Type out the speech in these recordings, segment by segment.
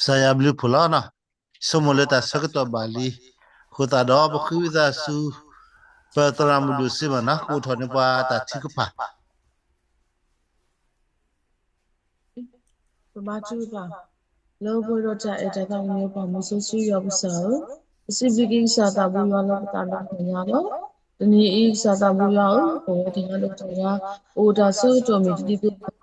တၢ်ယွၤဘျုးဖှိၣ်လီၤနီၤ, ဆိကမိၣ်လၢတၢ်ဆၢကတီၢ်ဘၣ်လံ, အဃိသတးဒီး ပဃ့ဝံသးစူၤ ပသရၣ်မုၣ်ဒိၣ်စ့ဘၣ်နီၤ ကအိၣ်ထီၣ်န့ၢ်ပှၤတၢ်ထုကဖၣ် ပဘါထုကဖၣ်, လၢပှဲၤဒီးတၢ်အဲၣ်တၢ်သးကညီၤပှၤ မုဆိဆူယွၤပကစၢ်ဧၢ, ပစံးဘျုးက့ၤကစၢ်သးဘိယွၤလၢပသးဒီဖျၢၣ်ညါလီၤ. တနံၤအံၤ ကစၢ်သးဘိယွၤဧၢ, ပဝဲတဂၤဒီးတဂၤ ပအိၣ်တၢ်ဆၢကတီၢ်မ့ၢ်တဒ်သိးဘၣ်,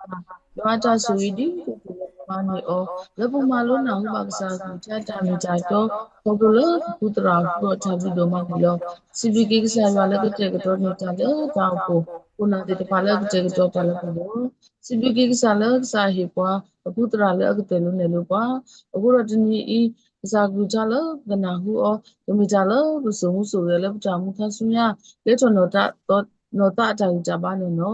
ယွၤအတၢ်ဆိၣ်ဂ့ၤဒ်သိးပမၤန့ၢ်အီၤ, လၢပမၤလိနၢ်ဟူဘၣ်ကစၢ်အကလုၢ်ကထါတၢ်မ့ၢ်တၢ်တီ, ခီဖျိလၢပဖုသရၣ်အဃိဒီးတၢ်ဘျုးဒိၣ်မးန့ၣ်လီၤ. စံးဘျုးက့ၤကစၢ်ယွၤလၢကတဲာ်ကတီၤန့ၢ်တၢ်လၢတၢ်အိၣ်ဖှိၣ်, ခိၣ်နၢ်သ့ၣ်တဖၣ်လၢအကတဲာ်ကတီၤတၢ်လၢပဂီၢ်, စံးဘျုးက့ၤကစၢ်လၢကစၢ်ဟ့ၣ်ပှၤ အဖုသရၣ်လၢအကတၢၢ်လိၤနဲၣ်လိၤပှၤ, အဃိဒီးတနံၤအံၤ ကစၢ်ကလုၢ်ကထါလၢပကနၢ်ဟူအီၤ ကမ့ၢ်တၢ်လၢပကစိာ်မူစိာ်ဂဲၤလၢပတၢ်အိၣ်မူခါဆူညါ ကဲထီၣ်နီၢ်သးအတၢ်ဂံၢ်တၢ်ဘါန့ၣ်လီၤ.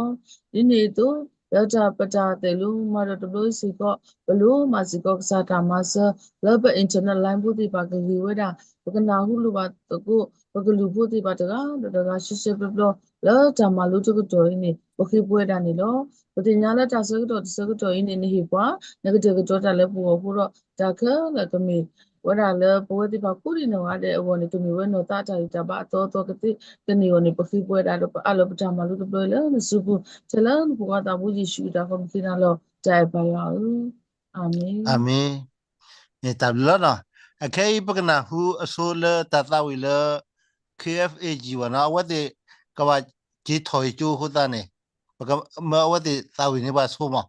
ဒ်န့ၣ်အသိး လၢတၢ်ပတၢ်သဲးလိမၤဒီးတဘျီအံၤစ့ၢ်ကီး ပလိၣ်မၤစ့ၢ်ကီးကစၢ်တၢ်မၤစၢၤ လၢပ internet line ဖိသ့ၣ်တဖၣ်ကဂ့ၤဝဲဒၣ် ပကနၢ်ဟူလိာ်ဘၣ်သကိး ပကလုၢ်ဖိသ့ၣ်တဖၣ်တဂၤဒီးတဂၤ ဆှဲဆှဲပျီပျီ လၢတၢ်မၤလိတကတီၢ်အံၤန့ၣ် ပဃ့ပှဲၤဒၣ်န့ၣ်လီၤ. ပသ့ၣ်ညါလၢတၢ်ဆၢကတီၢ်တဆၢကတီၢ်အံၤန့ၣ် နဟ့ၣ်ပှၤ နကတဲာ်ကတီၤတၢ်လၢပဂီၢ်အဃိဒီး တၢ်ခဲလၢာ်ကမ့ၢ်ဝဲဒၣ်လၢပဝဲသ့ၣ်တဖၣ်ကိးဒံးနီၢ်ဂၤဒဲးအဂီၢ်န့ၣ် ကမ့ၢ်ဝဲနီၢ်သးအတၢ်ဂံၢ်တၢ်ဘါအသီအသီကသ့ကန့ၢ်အဂီၢ်န့ၣ် ပဃ့ပှဲၤဒၣ်ဒီးပအးလီၤပတၢ်မၤလိတဘျီအံၤလၢနစုပူၤ ထဲလၢနဖိခွါသးဘိယ့ၣ်ၡူးအတၢ်ဃီပဃ့နၤလီၤ တၢ်အဲၣ်ပၢ်ယွၤဧၢ, အၤမ့ၣ်. အၤမ့ၣ်. တၢ်ဘျုးလီၤနီၤ. အခဲအံၤပကနၢ်ဟူအဆိလၢတၢ်သးဝံၣ်လၢ K F A G ဘၣ်နီၤ, အဝဲသ့ၣ်ကဘၣ်က့ၤထီၣ်က့ၤကၠိအဃိသတးန့ၣ် ပကမၢအဝဲသ့ၣ်သးဝံၣ်န့ၢ်ပှၤဆိမး.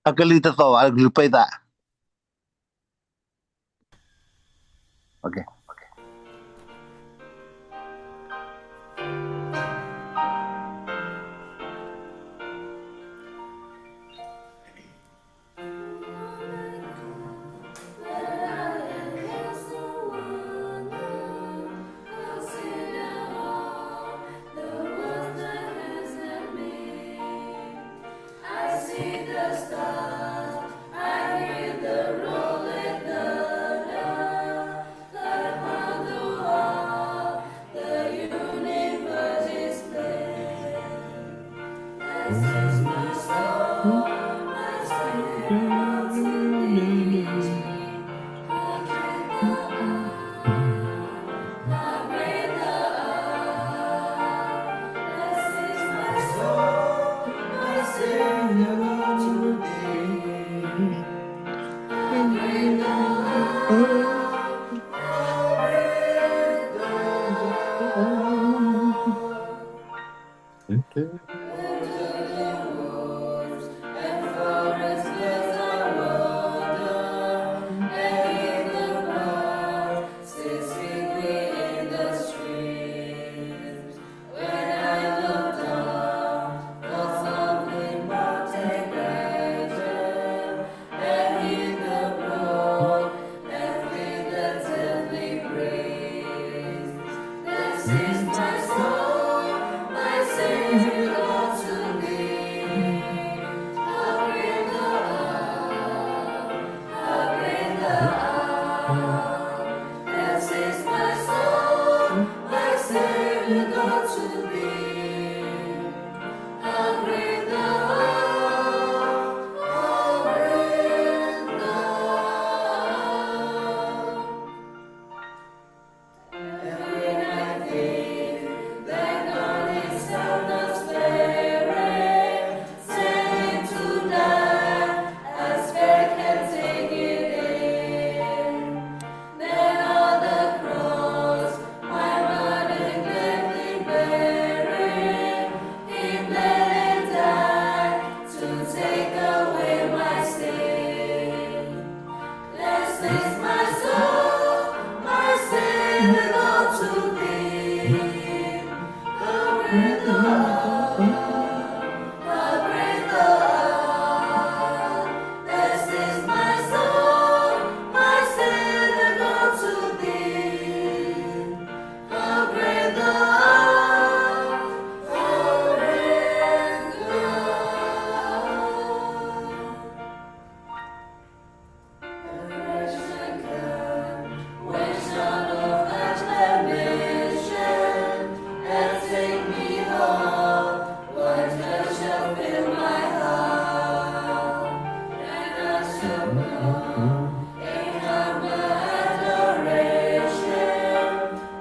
အကလုၢ်တသီၣ်ဘၣ် အကလုၢ်ပှဲၤသး.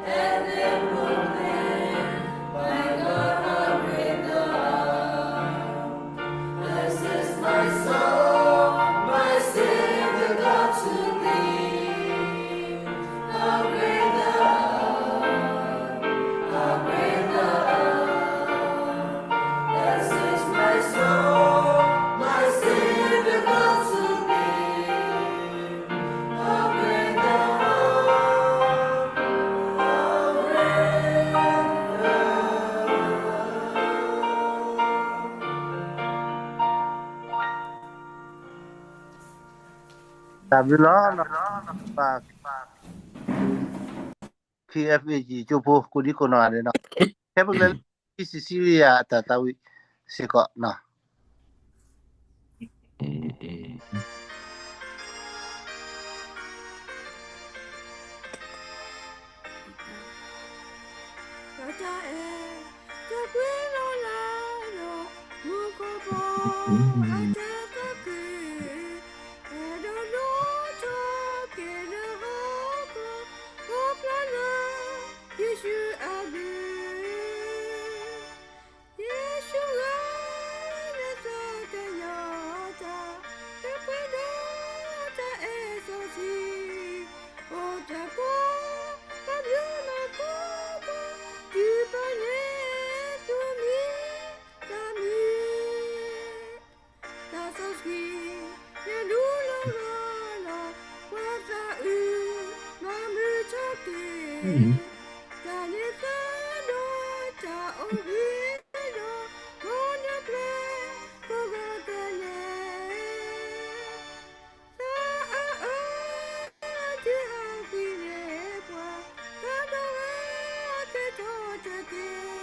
And then proclaim, My God, how great thou art. This is my song, my Savior God, to thee. How great thou art, how great thou art. This is my song, my Savior God, to thee. How great thou art, how great thou art. တၢ်ဘျုးလီၤ, ပ K F A G ကၠိဖိ ကိးဒံကိးနီၢ်ဂၤဒဲးနီၤ, ဟဲပကလဲၤလၢ Cecilia အတၢ်သးဝံၣ်စ့ၢ်ကီးနီၤ. ယ့ၣ်ၡူးဧၢ, ယ့ၣ်ၡူးဧၢ, နသးကညီၤတၢ်, တပှဲၤဒီးတၢ်အဲၣ်စီဆှံ, အိၣ်သကိး ပဘျုးမၤဖိခွါ, တုၤပန့ၢ်သုမံၤ တၢ်မံၤ တၢ်စီဆှံ, နဒုးလီၤဂာ်လီၤ ပှၤသးအုး မၤမုာ်ထီၣ်က့ၤ, တၢ်န့ၣ်သါဒီးတၢ်အိၣ်ဘှံးဒီး မ်နပျဲၢ်ကိးဂၤဒဲးန့ၣ် သးအၢအၢ တုၤဟးကွံာ်န့ၢ်ပှၤ, သးဒီးဂၤကဲထီၣ်တက့ၢ်.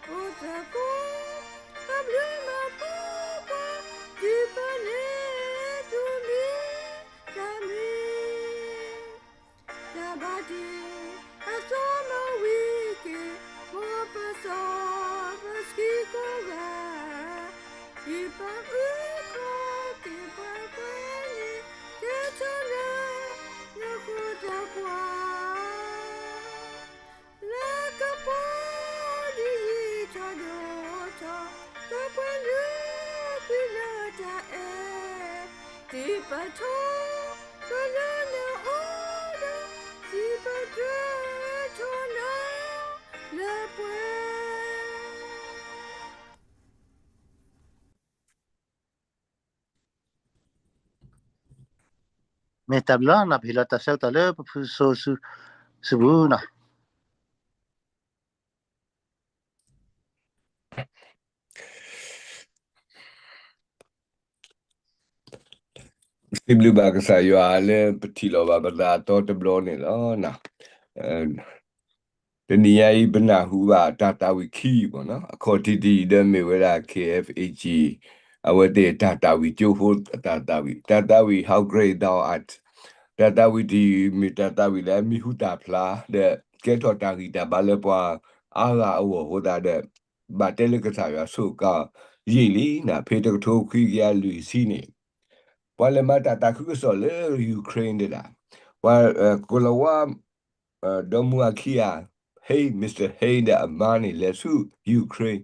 အိၣ်သကိး ပဘျုးမၤဖိခွါ, တုၤပန့ၢ်သုမံၤ တၢ်မံၤ တၢ်ဘၣ်တ့ အသီမၤဝံၤက့ၤ မ်ပစီပဆှံကိးဂၤ, ဒ်ပအုၣ်ခီၣ်က့ၤပှၤကွဲန့ၣ် ကဲထီၣ်နၤ နဃိသပှၢ် လၢကပီၤဒ်ယံာ်ထီၣ်ဒီးထီၣ်, သးပှၢ်လုၢ်ကွံာ်လၢတၢ်အဲၣ်, ဒ်ပထီၣ်ပလၢနအိၣ်ဒီး, ဒ်ပဒွဲထီၣ်နၤလၢပှဲၤ မ့ၢ်တၢ်ဘျုးလီၤနီၤ, ပဟ့ၣ်လီၤတၢ်ဆၢကတီၢ်လၢပဖုစိၤစုပူၤနီၤ. စံးဘျုးဘၣ်ကစၢ်ယွၤလၢပထံၣ်လိာ်ဘၣ်ပသးအသီတဘျီန့ၣ်လီၤ. တနံၤညါအံၤ ပနၢ်ဟူဘၣ်တၢ်သးဝံၣ်ခံဘီနီၤ, အခီၣ်ထံးတယုၢ်ဒီးမ့ၢ်ဝဲဒၣ် K F A G အဝဲသ့ၣ်တၢ်သးဝံၣ်ကၠိဖိအတၢ်သးဝံၣ်, တၢ်သးဝံၣ် How great thou art, တၢ်သးဝံၣ်တယုၢ်မ့ၢ်တၢ်သးဝံၣ်လၢအမံၤဟူသၣ်ဖျါ, ဒီးကဲထီၣ်တၢ်ဂံၢ်တၢ်ဘါလၢပှၤအါဂၤအဂီၢ်အဃိသတးဒီး ဘၣ်တဲလၢကစၢ်ယွၤဆိၣ်ဂ့ၤယံာ်လံ, ဖဲတကထိခွံကယၤလွံၢ်ဆံန့ၣ် ပှၤလဲၤမၤတၢ်သးခုကစီၣ်လၢ Ukraine ဒၣ်, ပှၤ ကိၤလၤဝါ ဒီမါဝၤခံဂၤ Haig, Mister Haig ဒီးအမါန့ၣ် လဲၤဆူ Ukraine,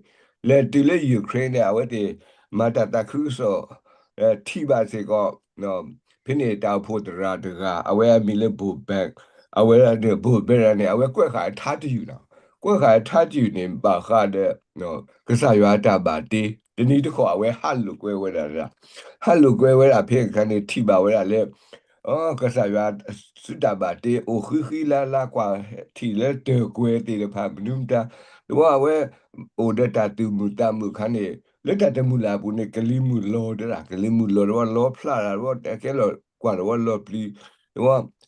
လဲၤတုၤလၢ Ukraine ဒီး အဝဲသ့ၣ်မၤတၢ်သးခုကစီၣ် ထံၣ်ဘၣ်စ့ၢ်ကီး ဖဲန့ၣ်တၢ်အိၣ်ဖှိၣ်သရၣ်တဂၤ အဝဲအမံၤလၢ Bolt Bag, အဝဲ Bolt Bag န့ၣ် အဝဲကွဲးဃာ်အထါတယုၢ်နီၤ, ကွဲးဃာ်အထါတယုၢ်န့ၣ် ဘၣ်ဃးဒီး ကစၢ်ယွၤအတၢ်ဘၣ်တ့, တနံၤတခီအဝဲဟးလိာ်ကွဲဝဲဒၣ်, ဟးလိာ်ကွဲဝဲဒၣ်ဖဲအခါန့ၣ် ထံၣ်ဘၣ်ဝဲဒၣ်လၢ ကစၢ်ယွၤစုတၢ်ဘၣ်တ့ အိၣ်ဃံဃံလၤလၤကွၢ်ထံၣ်လၢတၢၢ်ကွဲၤသ့ၣ်တဖၣ်မနုၤမတၤ, ဒီးအဝဲ အိၣ်ဒီးတၢ်သူၣ်မုာ်သးမုာ်အခါန့ၣ် လၢတၢ်တမုာ်လၢ်အပူၤန့ၣ် ကလံၤမုၢ်လီၤတဒၣ်, ကလံၤမုၢ်လီၤဒီးလီဖျးတၢ်ဒီး ကဲလီၤကွၢ်ဒီးလီပျံၤ, ဒီး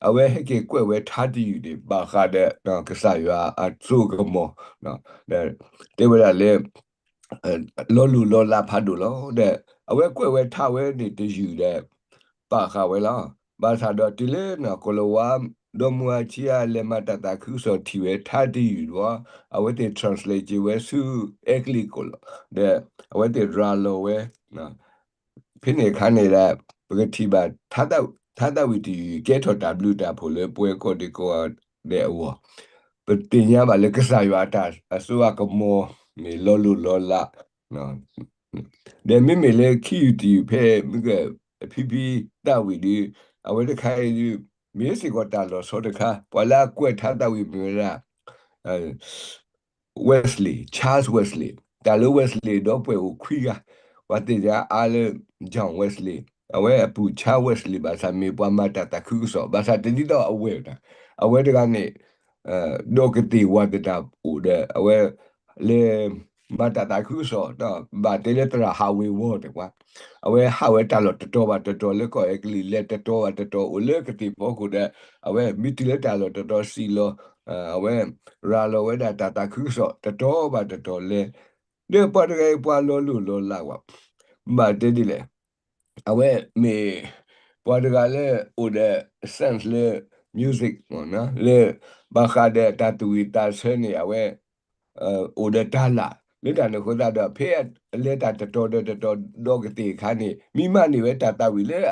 အဝဲဟဲက့ၤကွဲးဝဲထါတယုၢ်န့ၣ် ဘၣ်ဃးဒီး ကစၢ်ယွၤအစိကမီၤ တဲဝဲဒၣ်လၢ လီၤလိၢ်လီၤလးဖးဒိၣ်လီၤ. ဒီးအဝဲကွဲးဝဲထါဝဲန့ၣ်တယုၢ်ဒီး ဘၣ်ဃးဝဲလီၤ. ဘၣ်ဆၣ်ဒီးတုၤလၢ ကိၤလၤဝါ ဒီမါဝၤခံဂၤ လဲၤမၤတၢ်သးခုကစီၣ်ထံၣ်ဝဲထါတယုၢ်ဒီး အဝဲသ့ၣ် translate က့ၤဝဲဆူအဲကလံးကိၣ်လီၤ. ဒီးအဝဲသ့ၣ်ရၤလီၤဝဲ ဖဲန့ၣ်အခါန့ၣ်ဒီး ပကထံၣ်ဘၣ် ထါသၣ်ဝံၤတယုၢ် ကဲထီၣ်တၢ်ဘျုးတၢ်ဖှိၣ်လၢပဝဲကိးဒံကိးဂၤဒဲးအဂီၢ်, ပသ့ၣ်ညါဘၣ်လၢကစၢ်ယွၤအတၢ်အစိအကမီၤန့ၣ်လီၤလိၢ်လီၤလး, ဒီးမ့မ့ၢ်လၢခံယုၢ်တယုၢ်ဖဲမုၢ်ကဖံဖံသၣ်ဝံၤဒီး အဝဲတခါအံၤဒီး မ့ၢ်စ့ၢ်ကီးတၢ်လီၤဆီတခါ ပှၤလၢအကွဲးထါသၣ်ဝံၤမ့ၢ်ဝဲဒၣ် Wesley, Charles Wesley, တၢ်လၢ Wesley ဒီပုၢ်ဝဲၢ်အိၣ်ခွံဂၤ, ပှၤသ့ၣ်ညါအါလၢ John Wesley, အဝဲအပုၢ် Charles Wesley ဘၣ်ဆၣ်မ့ၢ်ပှၤမၤတၢ်သးခုကစီၣ် ဘၣ်ဆၣ်တဒ်သိးအဝဲၢ်န့ၣ်, အဝဲတဂၤန့ၣ် ဒီးကသ့ၣ်ဝၤသတးအိၣ်ဒီး အဝဲ လဲၤ မၤတၢ်သးခုကစီၣ် ဘၣ်တဲလၢသရၣ်ဟးဝ့ၤဝီၤန့ၣ်ပှၤ, အဝဲဟးဝဲတၢ်လီၢ်တတီၤဘၣ်တတီၤလၢကီၢ်အဲကလံး လဲၤတတီၤဘၣ်တတီၤအိၣ်လၢကသ့ၣ်ဖီခိၣ်ဒီး အဝဲမ့ၢ်တုၤလၢတၢ်လီၢ်တတီၤစံၣ်လီၤ, အဝဲ ရၤလီၤဝဲဒၣ်တၢ်သးခုကစီၣ်တတီၤဘၣ်တတီၤလဲၤ, ဒီးပှၤတဂၤအံၤပှၤလီၤလိၢ်လီၤလးဝဲ, ဘၣ်တဲဒ်လဲၣ် အဝဲမ့ၢ် ပှၤတဂၤလၢအိၣ်ဒီး sense လၢ music လၢ ဘၣ်ဃးဒီးတၢ်သူၣ်ဝံၣ်သးဆၢန့ၣ် အဝဲ အိၣ်ဒီးတၢ်လၢ် လၢတၢ်န့ၣ်အဃိသတးဒီး ဖဲအလဲၤတၢ်တတီၤဒီးတတီၤဒီးကသ့ၣ်အခါန့ၣ် မံမးန့ၢ်ဝဲတၢ်သးဝံၣ်လၢ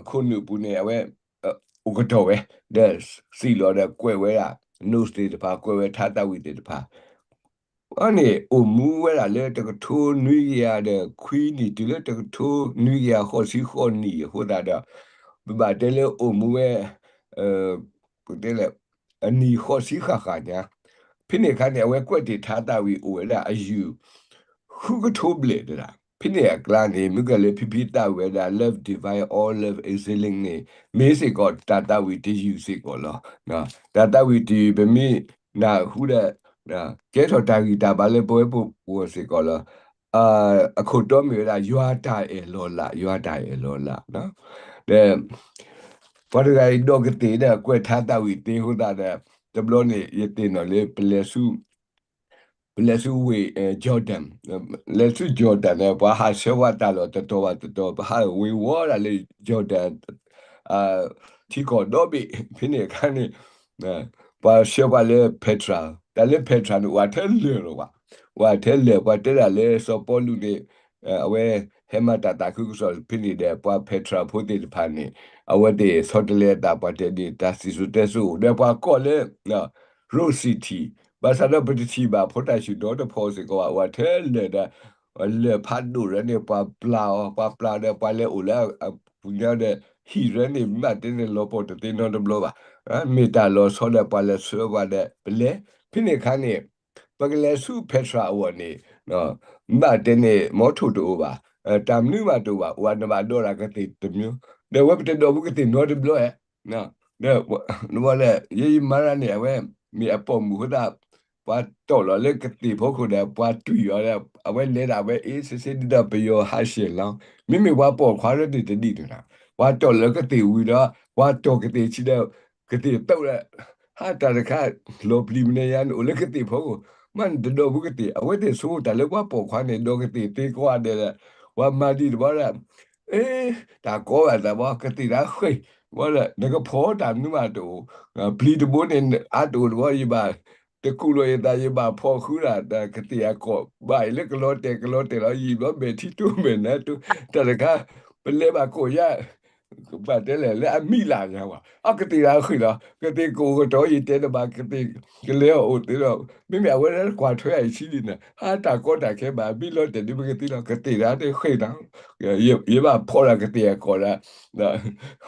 အခိၣ်နူာ်ပူၤန့ၣ် အဝဲ အိၣ်ကတီၢ်ဝဲ ဒီးစံၣ်လီၤဒီးကွဲးဝဲဒၣ် notes သ့ၣ်တဖၣ် ကွဲးဝဲထါသးဝံၣ်သ့ၣ်တဖၣ် အန့ၣ်အိၣ်မူဝဲဒၣ်လၢတကထိနွံကယၤဒီးခွံနံၣ် တုၤလၢတကထိနွံကယၤဃိးဆံဃိးနံၣ်အဃိသတးဒီး ပဘၣ်တဲလၢအိၣ်မူဝဲ ပတဲလဲၣ် အနံၣ်ဃိးဆံဃၣ်ဃၣ်ညါ, ဖဲန့ၣ်အခါန့ၣ် အဝဲကွဲးတ့ၢ်ထါသးဝံၣ်အိၣ်ဝဲဒၣ်အယုၢ် ဃုကထိဘျဲၣ်တဒၣ်, ဖဲန့ၣ်အကျါန့ၣ် မ့ၢ်ကဲလၢဖံဖံသးဝံၣ်ဝဲဒၣ် Love Divine or Love Exhaling န့ၣ် မ့ၢ်စ့ၢ်ကီးတၢ်သးဝံၣ်တယုၢ်စ့ၢ်ကီးလီၤ. တၢ်သးဝံၣ်တယုၢ် ပမ့ၢ်နၢ်ဟူဒီး ကဲထီၣ်တၢ်ဂံၢ်တၢ်ဘါလၢပဝဲပဂီၢ်စ့ၢ်ကီးလီၤ. အခိၣ်တီမ့ၢ်ဝဲဒၣ် ယွၤတၢ်အဲၣ်လီၤလး, ယွၤတၢ်အဲၣ်လီၤလး, ဒီး ပှၤတဂၤအံၤဒီးကသ့ၣ်ဒီးကွဲးထါသးဝံၣ်သ့အဃိသတးဒီး တဘျီန့ၣ် ယသ့ၣ်နီၣ်လၢ ပလဲၤဆူ ပလဲၤဆူဝ့ၢ် Jordan, လဲၤဆူ Jordan န့ၣ် ပှၤဟးဆှၢပှၤတၢ်လီၢ်တတီၤဘၣ်တတီၤ ပဟးဝ့ၤဝီၤဒၣ်လၢ Jordan ထံကီၢ်ဒီဘ့ၣ် ဖဲန့ၣ်အခါန့ၣ် ပှၤဆှၢပှၤလၢ Petra, တၢ်လၢ Petra န့ၣ် အိၣ်ထဲလၢာ်လီၤဘၣ်, အိၣ်ထဲလၢာ် ပှၤတဲဒၣ်လၢစီၤပီလူးန့ၣ် အဝဲဟဲမၤတၢ်သးခုကစီၣ်ဖဲန့ၣ်ဒီး ပှၤ Petra ဖိသ့ၣ်တဖၣ်န့ၣ် အဝဲသ့ၣ်ဆီတလဲအသး ပှၤတဲဒ်တၢ်စံၣ်စိၤတဲစိၤအိၣ် ဒီးပှၤကိးလၢ Rose City, ဘၣ်ဆၣ်ဒီးပတထံၣ်ဘၣ်ဖိတၢ်ဆူၣ်ဒီတဖီစ့ၢ်ကီးဘၣ် အိၣ်ထဲလၢာ်ဒီး လၢာ်ဖးဒိၣ်ရဲန့ၣ် ပှၤပျၢ်အီၤ ပှၤပျၢ်ဒီးပှၤလဲၤအိၣ်လၢအပူၤညီဒီး ဟံၣ်ရဲန့ၣ် မ့ၢ်တဲန့ၣ်လီၤပှီၢ်တသ့နီတဘျီဘၣ်, မ့ၢ်တၢ်လီၤဆီဒီးပှၤလဲၤဆှၢပှၤဒီး ပလဲၤ ဖဲန့ၣ်အခါန့ၣ် ပကလဲၤဆူ Petra အဂီၢ်န့ၣ် မ့ၢ်တဲန့ၣ် မီထိၣ်တအိၣ်ဘၣ်, တၢ်မနုၤမးတအိၣ်ဘၣ်, အိၣ်နဘၣ်ဒီးတၢ်ကသ့ၣ်တမံၤ, ဒီးအဝဲပတဒီးဘူးကသ့ၣ်နီတဘျီဧါ ဒီး ဒီးလၢ ယဲယမါရၤန့ၣ် အဝဲ မ့ၢ်အပိာ်မုၣ်အဃိသတး ပှၤတီၢ်လီၤလၢကသ့ၣ်ဖီခိၣ်ဒီး ပှၤတွံၢ်အီၤဒီး အဝဲလဲၤဒၣ်ဝဲအ့စ့စ့ဒ်သိးပယီၤဟးဆှဲးလီၤ, မ့မ့ၢ်ပှၤပိာ်ခွါရဲန့ၣ်တဒ်န့ၣ်လီၤ, ပှၤတီၢ်လၢကသ့ၣ်ဝံၤဒီး ပှၤတီၢ်ကသ့ၣ်ဆံးဒီး ကသ့ၣ်သုးဒီး ဟးတၢ်တခါ လီၤပျံၤမနုၤညါန့ၣ် အိၣ်လၢကသ့ၣ်ဖီခိၣ်, မ့ၢ်နတဒီးဘူးကသ့ၣ် အဝဲသ့ၣ်ဆိကမိၣ်တၢ်လၢပှၤပိာ်ခွါန့ၣ် ဒီးကသ့ၣ်သ့ကိးဂၤဒဲးဒီး ပှၤမၤဒံးတဘျီဒီး အ့ တၢ်ကီဘၣ်သးဘၣ် ကသ့ၣ်တၢ်ဃ့ၢ်, ဘၣ်ဒီး နကဖီတၢ်မနုၤမးတအိၣ်, ပျံၤတဘိန့ၣ် အါတအိၣ်တဘျီ ယဘၣ် တကူၣ်လီၤယသး ယဘၣ်ဖီဃုတၢ် ကသ့ၣ်အကီၢ်ဘၣ်အံၤလၢကလီၤတဲာ်ကလီၤတဲာ်လီၤ ယံာ်ဘျီမဲာ်ထံတိၢ်မဲာ်နါတိၢ် တၢ်တခါ ပလဲၤဘၣ်ကိးယါ ဘၣ်တဲလဲၣ် လၢအမံၤလၢ်ညါဝဲ အကသ့ၣ်တၢ်ဃ့ၢ်လီၤ, ကသ့ၣ်ကအိၣ်ကတီၤ ယတဲတဘၣ် ကသ့ၣ်ကလဲၤအီၤအိၣ်သ့ဒီး မ့မ့ၢ်အဝဲဒၣ်ကွၢ်ထွဲအံၤဆံးဒ်န့ၣ် ဟးတၢ်ကီတၢ်ခဲဘၣ် ဘံၣ်လီၤတဲာ်ဒ်ပကသ့လီၤ ကသ့ၣ်တၢ်တဃ့ၢ်နီၤ, ယဘၣ်ဖီဒၣ်ကသ့ၣ်အကီၢ်ဒၣ်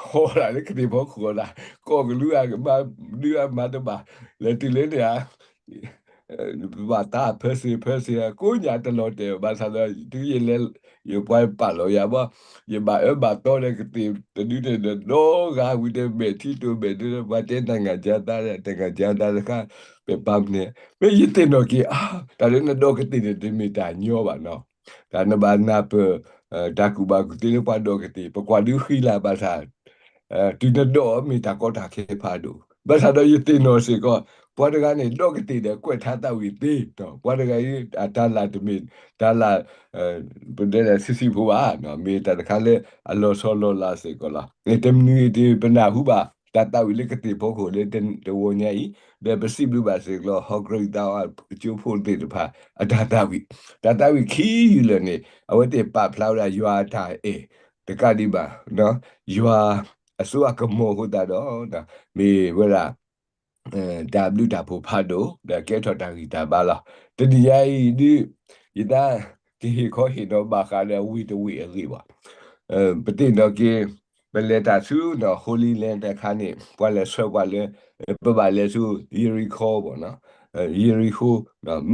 ဟီဒၣ်လၢကသ့ၣ်ဖီခိၣ်ဒၣ် ကီၢ်ကလူးအမၤဒုးအမၤတဘၣ် လဲၤတုၤလၢန့ၣ်ဧါ ဘၣ်တၢ်ဖၢစ့ၢ်ဖၢစ့ၢ် ကိးညါတလီၤတဲာ် ဘၣ်ဆၣ်ဒီး တုၤယလဲၤ ယပှၤပာ်လီၤယၤဘၣ် ယဘၣ်အၢဘၣ်သီဒီးကသ့ၣ်တဒုန့ၣ်ဒီး ဒီဂၤဝံၤဒီးမဲာ်ထံတိၢ်မဲာ်နါတိၢ် ပှၤတဲ နိုင်ငံခြားသား နိုင်ငံခြားသား တခါ ပပာ်မနုၤ မ့ၢ်ယသ့ၣ်နီၣ်က့ၤ အါ တၢ်လၢနဒီးကသ့ၣ်န့ၣ် တမ့ၢ်တၢ်ညီဘၣ်နီၤ တၢ်နဘၣ်နၢ်ပၢၢ် တၢ်ကူၣ်ဘၣ်ကူၣ်သ့လၢပှၤဒီးကသ့ၣ် ပကွၢ်ဒုးဃံလၤဘၣ်ဆၣ် တုၤနဒီးမ့ၢ်တၢ်ကီတၢ်ခဲဖးဒိၣ် ဘၣ်ဆၣ်ဒီးယသ့ၣ်နီၣ်စ့ၢ်ကီး ပှၤတဂၤန့ၣ် ဒီးကသ့ၣ်ဒီးကွဲးထါသးဝံၣ်သ့ ပှၤတဂၤအံၤ အတၢ်လၢ်တမ့ၢ် တၢ်လၢ် ပတဲလၢဆံးဆံးဖိဘၣ် မ့ၢ်တၢ်တခါလၢအလီၤဆီလီၤလးစ့ၢ်ကီးလီၤ. တမနုၤအံၤ ပနၢ်ဟူဘၣ် တၢ်သးဝံၣ်လၢကသ့ၣ်ဖီခိၣ်လၢတဝီညါအံၤ ဒီးပစံးဘျုးဘၣ်စ့ၢ်ကီး ဟီၣ်ကရံးသးအကၠိဖိသ့ၣ်တဖၣ် အတၢ်သးဝံၣ် တၢ်သးဝံၣ်ခံယုၢ်လၢာ်န့ၣ် အဝဲသ့ၣ်ပာ်ဖျါဝဲဒၣ်ယွၤအတၢ်အဲၣ် တကးဒံးဘၣ်, ယွၤအစိအကမီၤအဃိသတးဒီး မ့ၢ်ဝဲဒၣ် တၢ်ဘျုးတၢ်ဖှိၣ်ဖးဒိၣ် ဒီးကဲထီၣ်တၢ်ဂံၢ်တၢ်ဘါလီၤ. တနံၤညါအံၤဒ် ယသးကဟ့ၣ်ခီဟ့ၣ်နီၤဘၣ်ဃးဒီးဝ့ၢ်တဝ့ၢ်အဂ့ၢ်ဘၣ်. ပသ့ၣ်နီၣ်က့ၤ ပလဲၤတၢ်ဆူ Holy Land တခါန့ၣ် ပှၤလဲၤဆှၢပှၤလၢ ပဘၣ်လဲၤဆူ ယရံၣ်ခိၣ်ဘၣ်နီၤ, ယရံၣ်ခိၣ်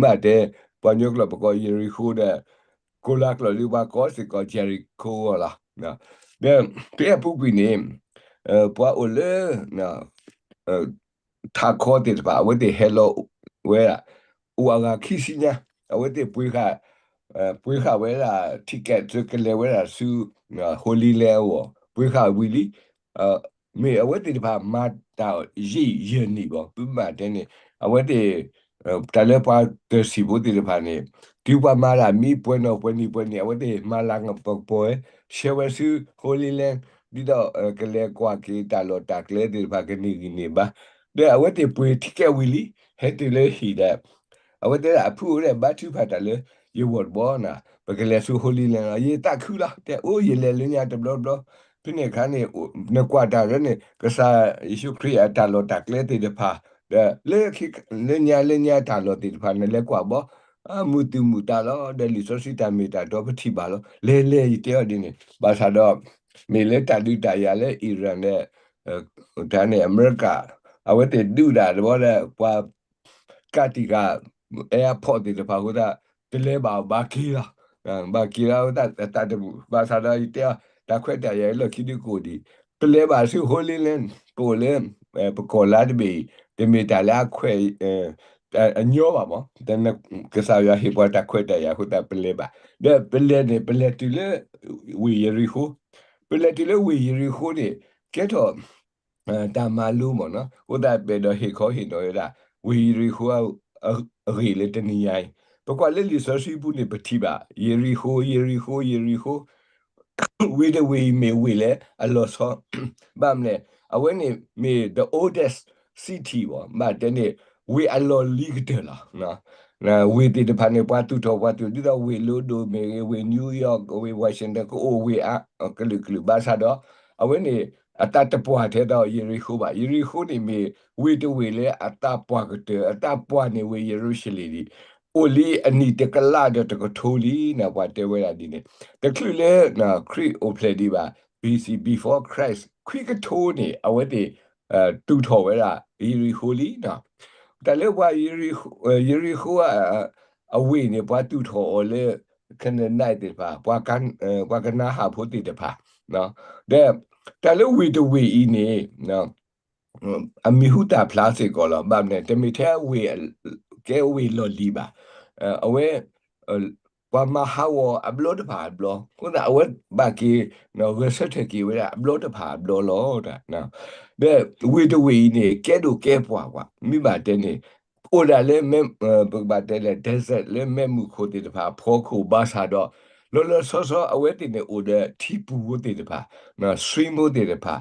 မ့ၢ်တဲ ပှၤကညီကျိာ်ပကိးယရံၣ်ခိၣ်ဒီး ကိးလါကျိာ်ဒ်ပှၤကိးစ့ၢ်ကီး Jericho လီၤ. ဒီးဖဲအပူၤကွံာ်န့ၣ် ပှၤအိၣ်လၢ ထးခီသ့ၣ်တဖၣ် အဝဲသ့ၣ်ဟဲလီၤဝဲဒၣ် အိၣ်အဂၤခံဆံညါ, အဝဲသ့ၣ်ပှ့ၤဃာ် ပှ့ၤဃာ်ဝဲဒၣ် ticket ကလဲၤဝဲဒၣ်ဆူ Holy Land အဂီၢ် ပှ့ၤဃာ်ဝံၤလံ. မ့ၢ်အဝဲသ့ၣ်တဖၣ်မၤတၢ်ယံာ်ယဲၢ်နံၣ်ဘၣ် ပဘၣ်တဲန့ၣ် အဝဲသ့ၣ် တၢ်လၢပှၤတၢၢ်စံၣ်ဖိသ့ၣ်တဖၣ်န့ၣ် တုၤပှၤမၤတၢ်မံပှဲၤနီၣ်ပှဲၤနံၣ်ပှဲၤနံၣ် အဝဲသ့ၣ်မၤလၤကပီၤဝဲ ဆှၢဝဲဆူ Holy Land ဒ်သိး ကလဲၤကွၢ်က့ၤတၢ်လီၢ်တၢ်ကျဲသ့ၣ်တဖၣ်ကန့ၢ်ဂံၢ်န့ၢ်ဘါ, ဒီးအဝဲသ့ၣ်ပှ့ၤ ticket ဝံၤလံ ဟဲတုၤလၢဟံၣ်ဒီး အဝဲသ့ၣ်အဖုအိၣ်ဒီး ဘါထုကဖၣ်တၢ်လၢ ယဂီၢ်တဘီန့ၣ် ပကလဲၤဆူ Holy Land လီၤ. ယသးခုလီၤ တဲအိၣ်ယလဲၤလၢညါတဘျီဘျီ, ဖဲန့ၣ်အခါန့ၣ် နကွၢ်တၢ်လၢန့ၣ် ကစၢ်ယ့ၣ်ၡူးခရံာ်အတၢ်လီၢ်တၢ်ကျဲသ့ၣ်တဖၣ် ဒီးလၢ လၢညါလၢညါတၢ်လီၢ်သ့ၣ်တဖၣ် နလဲၤကွၢ်ဘီ မုာ်သူၣ်မုာ်သးလီၤ ဒီးလံာ်စီဆှံတၢ်မ့ၢ်တၢ်တီပထံၣ်ဘၣ်လီၤ. လဲၤလဲၤယတဲအီၤဒ်န့ၣ် ဘၣ်ဆၣ်ဒီး မ့ၢ်လၢတၢ်ဒုးတၢ်ယၤလၢ Iran ဒီး တၢ်န့ၣ် အမဲရကၤ အဝဲသ့ၣ်ဒုးဒၣ်တဘျီဒီး ပှၤ ကးတံာ်ဃာ် airport သ့ၣ်တဖၣ်အဃိသတး တလဲၤဘၣ်ဘၣ်က့ၤလီၤ. ဘၣ်က့ၤလီၤအဃိသတး တၢ်တမုာ် ဘၣ်ဆၣ်ဒီးယတဲအီၤ တၢ်ခွဲးတၢ်ယာ်လီၢ်ခံဒုကအိၣ်ဒံး ပလဲၤဘၣ်ဆူ Holy Land ပအိၣ်လၢ ပကီၢ်လါတဘ့ၣ်အံၤ တမ့ၢ်တၢ်လၢအခွဲး အညီဘၣ်မး ကစၢ်ယွၤဟ့ၣ်ပှၤတၢ်ခွဲးတၢ်ယာ်အဃိသတး ပလဲၤဘၣ် ဒီးပလဲၤန့ၣ် ပလဲၤတုၤလၢ ဝ့ၢ်ယရံၣ်ဃိ ပလဲၤတုၤလၢဝ့ၢ်ယရံၣ်ဃိန့ၣ် ကဲထီၣ် တၢ်မၤလိမ့ၢ်နီၤ အဃိသတးပအဲၣ်ဒိးဟ့ၣ်ခီဟ့ၣ်နီၤဝဲဒၣ် ဝ့ၢ်ယရံၣ်ဃိ အဂ့ၢ်လၢတနံၤညါအံၤ ပကွၢ်လၢလံာ်စီဆှံပူၤန့ၣ် ပထံၣ်ဘၣ် ယရံၣ်ဃိ ယရံၣ်ဃိ ယရံၣ်ဃိ ဝ့ၢ်တဝ့ၢ်အံၤမ့ၢ်ဝ့ၢ်လၢအလီၤဆီ ဘၣ်မနုၤလဲၣ် အဝဲန့ၣ်မ့ၢ် the oldest city ဘၣ် ဘၣ်တဲန့ၣ် ဝ့ၢ်အလီၢ်လံၤကတၢၢ်လီၤ. ဝ့ၢ်သ့ၣ်တဖၣ်န့ၣ် ပှၤသူၣ်ထီၣ်ပှၤသူၣ် ဒ်သိးဝ့ၢ်လၢဒိၣ်မ့ၢ်ဂ့ၤ ဝ့ၢ် New York ဝ့ၢ် Washington ကအိၣ်ဝ့ၢ်အါကလုာ်ကလုာ် ဘၣ်ဆၣ်ဒီး အဝဲန့ၣ် အသးတပှၢ်ထဲသိးယရံၣ်ဃိဘၣ်. ယရံၣ်ဃိန့ၣ်မ့ၢ်ဝ့ၢ်တဝ့ၢ်လၢအသးပှၢ်ကတၢၢ် အသးပှၢ်န့ၣ်ဝ့ၢ်ယရူၤၡလ့ၣ်ဒံး အိၣ်လံအနံၣ်တကလးဒီးတကထိလံန့ၣ် ပှၤတဲဝဲဒၣ်ဒ်န့ၣ် တချုးလၢ ခရံာ်အိၣ်ဖျဲၣ်ဒံးဘၣ် B C before Christ ခွံကထိန့ၣ် အဝဲသ့ၣ် သူၣ်ထီၣ်ဝဲဒၣ် ယရံၣ်ဃိလံ. တၢ်လၢပှၤ ယရံၣ်ဃိ အဝ့ၢ်န့ၣ် ပှၤသူၣ်ထီၣ်အီၤလၢ Canaanite သ့ၣ်တဖၣ် ပှၤကနၤဧၣ်ဖိသ့ၣ်တဖၣ် ဒီးတၢ်လၢဝ့ၢ်တဝ့ၢ်အံၤန့ၣ် အမံၤဟူသၣ်ဖျါစ့ၢ်ကီးလီၤ. ဘၣ်မနုၤလဲၣ် တမ့ၢ်ထဲအဝ့ၢ် ကဲဝ့ၢ်လီၢ်လံၤဘၣ်. အဝဲ ပှၤမၤဟးဂီၤအဘျီတဖၣ်အဘျီ အဃိသတးအဝဲဘၣ်က့ၤ ဂဲၤဆၢထၢၣ်က့ၤဝဲဒၣ်အဘျီတဖၣ်အဘျီလီၤ. ဒီးဝ့ၢ်တဝ့ၢ်အံၤန့ၣ် ကဲဒိၣ်ကဲပှၢ်ကွၢ် မ့ၢ်ဘၣ်တဲန့ၣ် အိၣ်ဒၣ်လၢ ပကဘၣ်တဲလၢ desert လၢမဲးမုၢ်ခိၣ်သ့ၣ်တဖၣ်အဖီခိၣ်ဘၣ်ဆၣ်ဒီး လီၤလီၤဆီဆီအဝဲသ့ၣ်န့ၣ် အိၣ်ဒီးထံပူၤဖိသ့ၣ်တဖၣ် stream ဖိသ့ၣ်တဖၣ်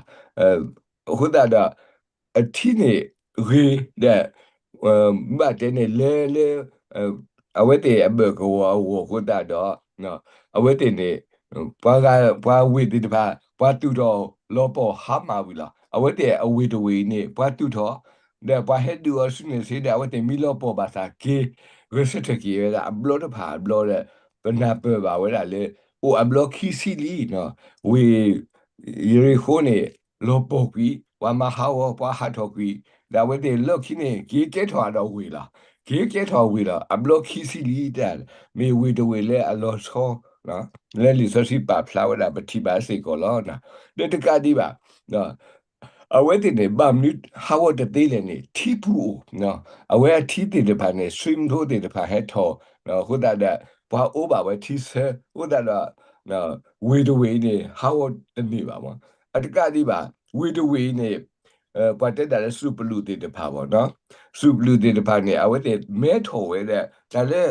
အဃိသတးဒီး အထံန့ၣ်ဂ့ၤဒီး ဘၣ်တဲန့ၣ်လၢလၢ အဝဲသ့ၣ်အဘၢၣ်ကဝီၤအဂီၢ်အဃိသတးဒီး အဝဲသ့ၣ်န့ၣ် ပှၤဂၤ ပှၤဝ့ၢ်သ့ၣ်တဖၣ် ပှၤသူၣ်ထီၣ်လီၤပှီၢ်ဟါမၢ်ဝံၤလီၤ. အဝဲသ့ၣ်အဝ့ၢ်တဝ့ၢ်အံၤန့ၣ် ပှၤသူၣ်ထီၣ် ဒီးပှၤဟဲဒုးအီၤဆူန့ၣ်စ့ၢ်ဒီး အဝဲသ့ၣ်မ့ၢ်လီၤပှီၢ်ဘၣ်ဆၣ်က့ၤ ဂဲၤဆၢထၢၣ်က့ၤဝဲဒၣ်အဘျီတဖၣ်အဘျီဒီး ပနၢ်ပၢၢ်ဘၣ်ဝဲဒၣ်လၢ အိၣ်အဘျီခံဆံလံနီၤ ဝ့ၢ် ယရံၣ်ဃိန့ၣ် လီၤပှီၢ်ကွံာ် ပှၤမၤဟးဂီၤ ပှၤဟးထီၣ်ကွံာ် ဒီးအဝဲသ့ၣ်လီၢ်ခံန့ၣ် က့ၤကဲထီၣ်အဒီးဝ့ၢ်လီၤ. က့ၤကဲထီၣ်ဝ့ၢ်လီၤ အဘျီခံဆံလံတၢ် မ့ၢ်ဝ့ၢ်တဝ့ၢ်လၢအလီၤဆီ လၢလံာ်စီဆှံပာ်ဖျါဝဲဒၣ်ပထံၣ်ဘၣ်စ့ၢ်ကီးလီၤ. ဒီးတကးဒံးဘၣ် အဝဲသ့ၣ်န့ၣ် ဘၣ်မနုၤဟးဂီၤတသ့လဲၣ်န့ၣ် ထံပူၤအိၣ် အဝဲအထံသ့ၣ်တဖၣ်န့ၣ် stream ဖိသ့ၣ်တဖၣ်ဟဲထီၣ် အဃိသတးဒီး ပှၤအိၣ်ဘၣ်ဝဲထံဆၢ အဃိသတးဒီး ဝ့ၢ်တဝ့ၢ်အံၤန့ၣ် ဟးဂီၤတန့ၢ်ဘၣ်မး အတကးဒံးဘၣ် ဝ့ၢ်တဝ့ၢ်အံၤန့ၣ် ပှၤတဲတၢ်လၢစူးပလူးသ့ၣ်တဖၣ်ဘၣ် စူးပလူးသ့ၣ်တဖၣ်န့ၣ် အဝဲသ့ၣ်မဲထီၣ်ဝဲဒၣ် တၢ်လၢ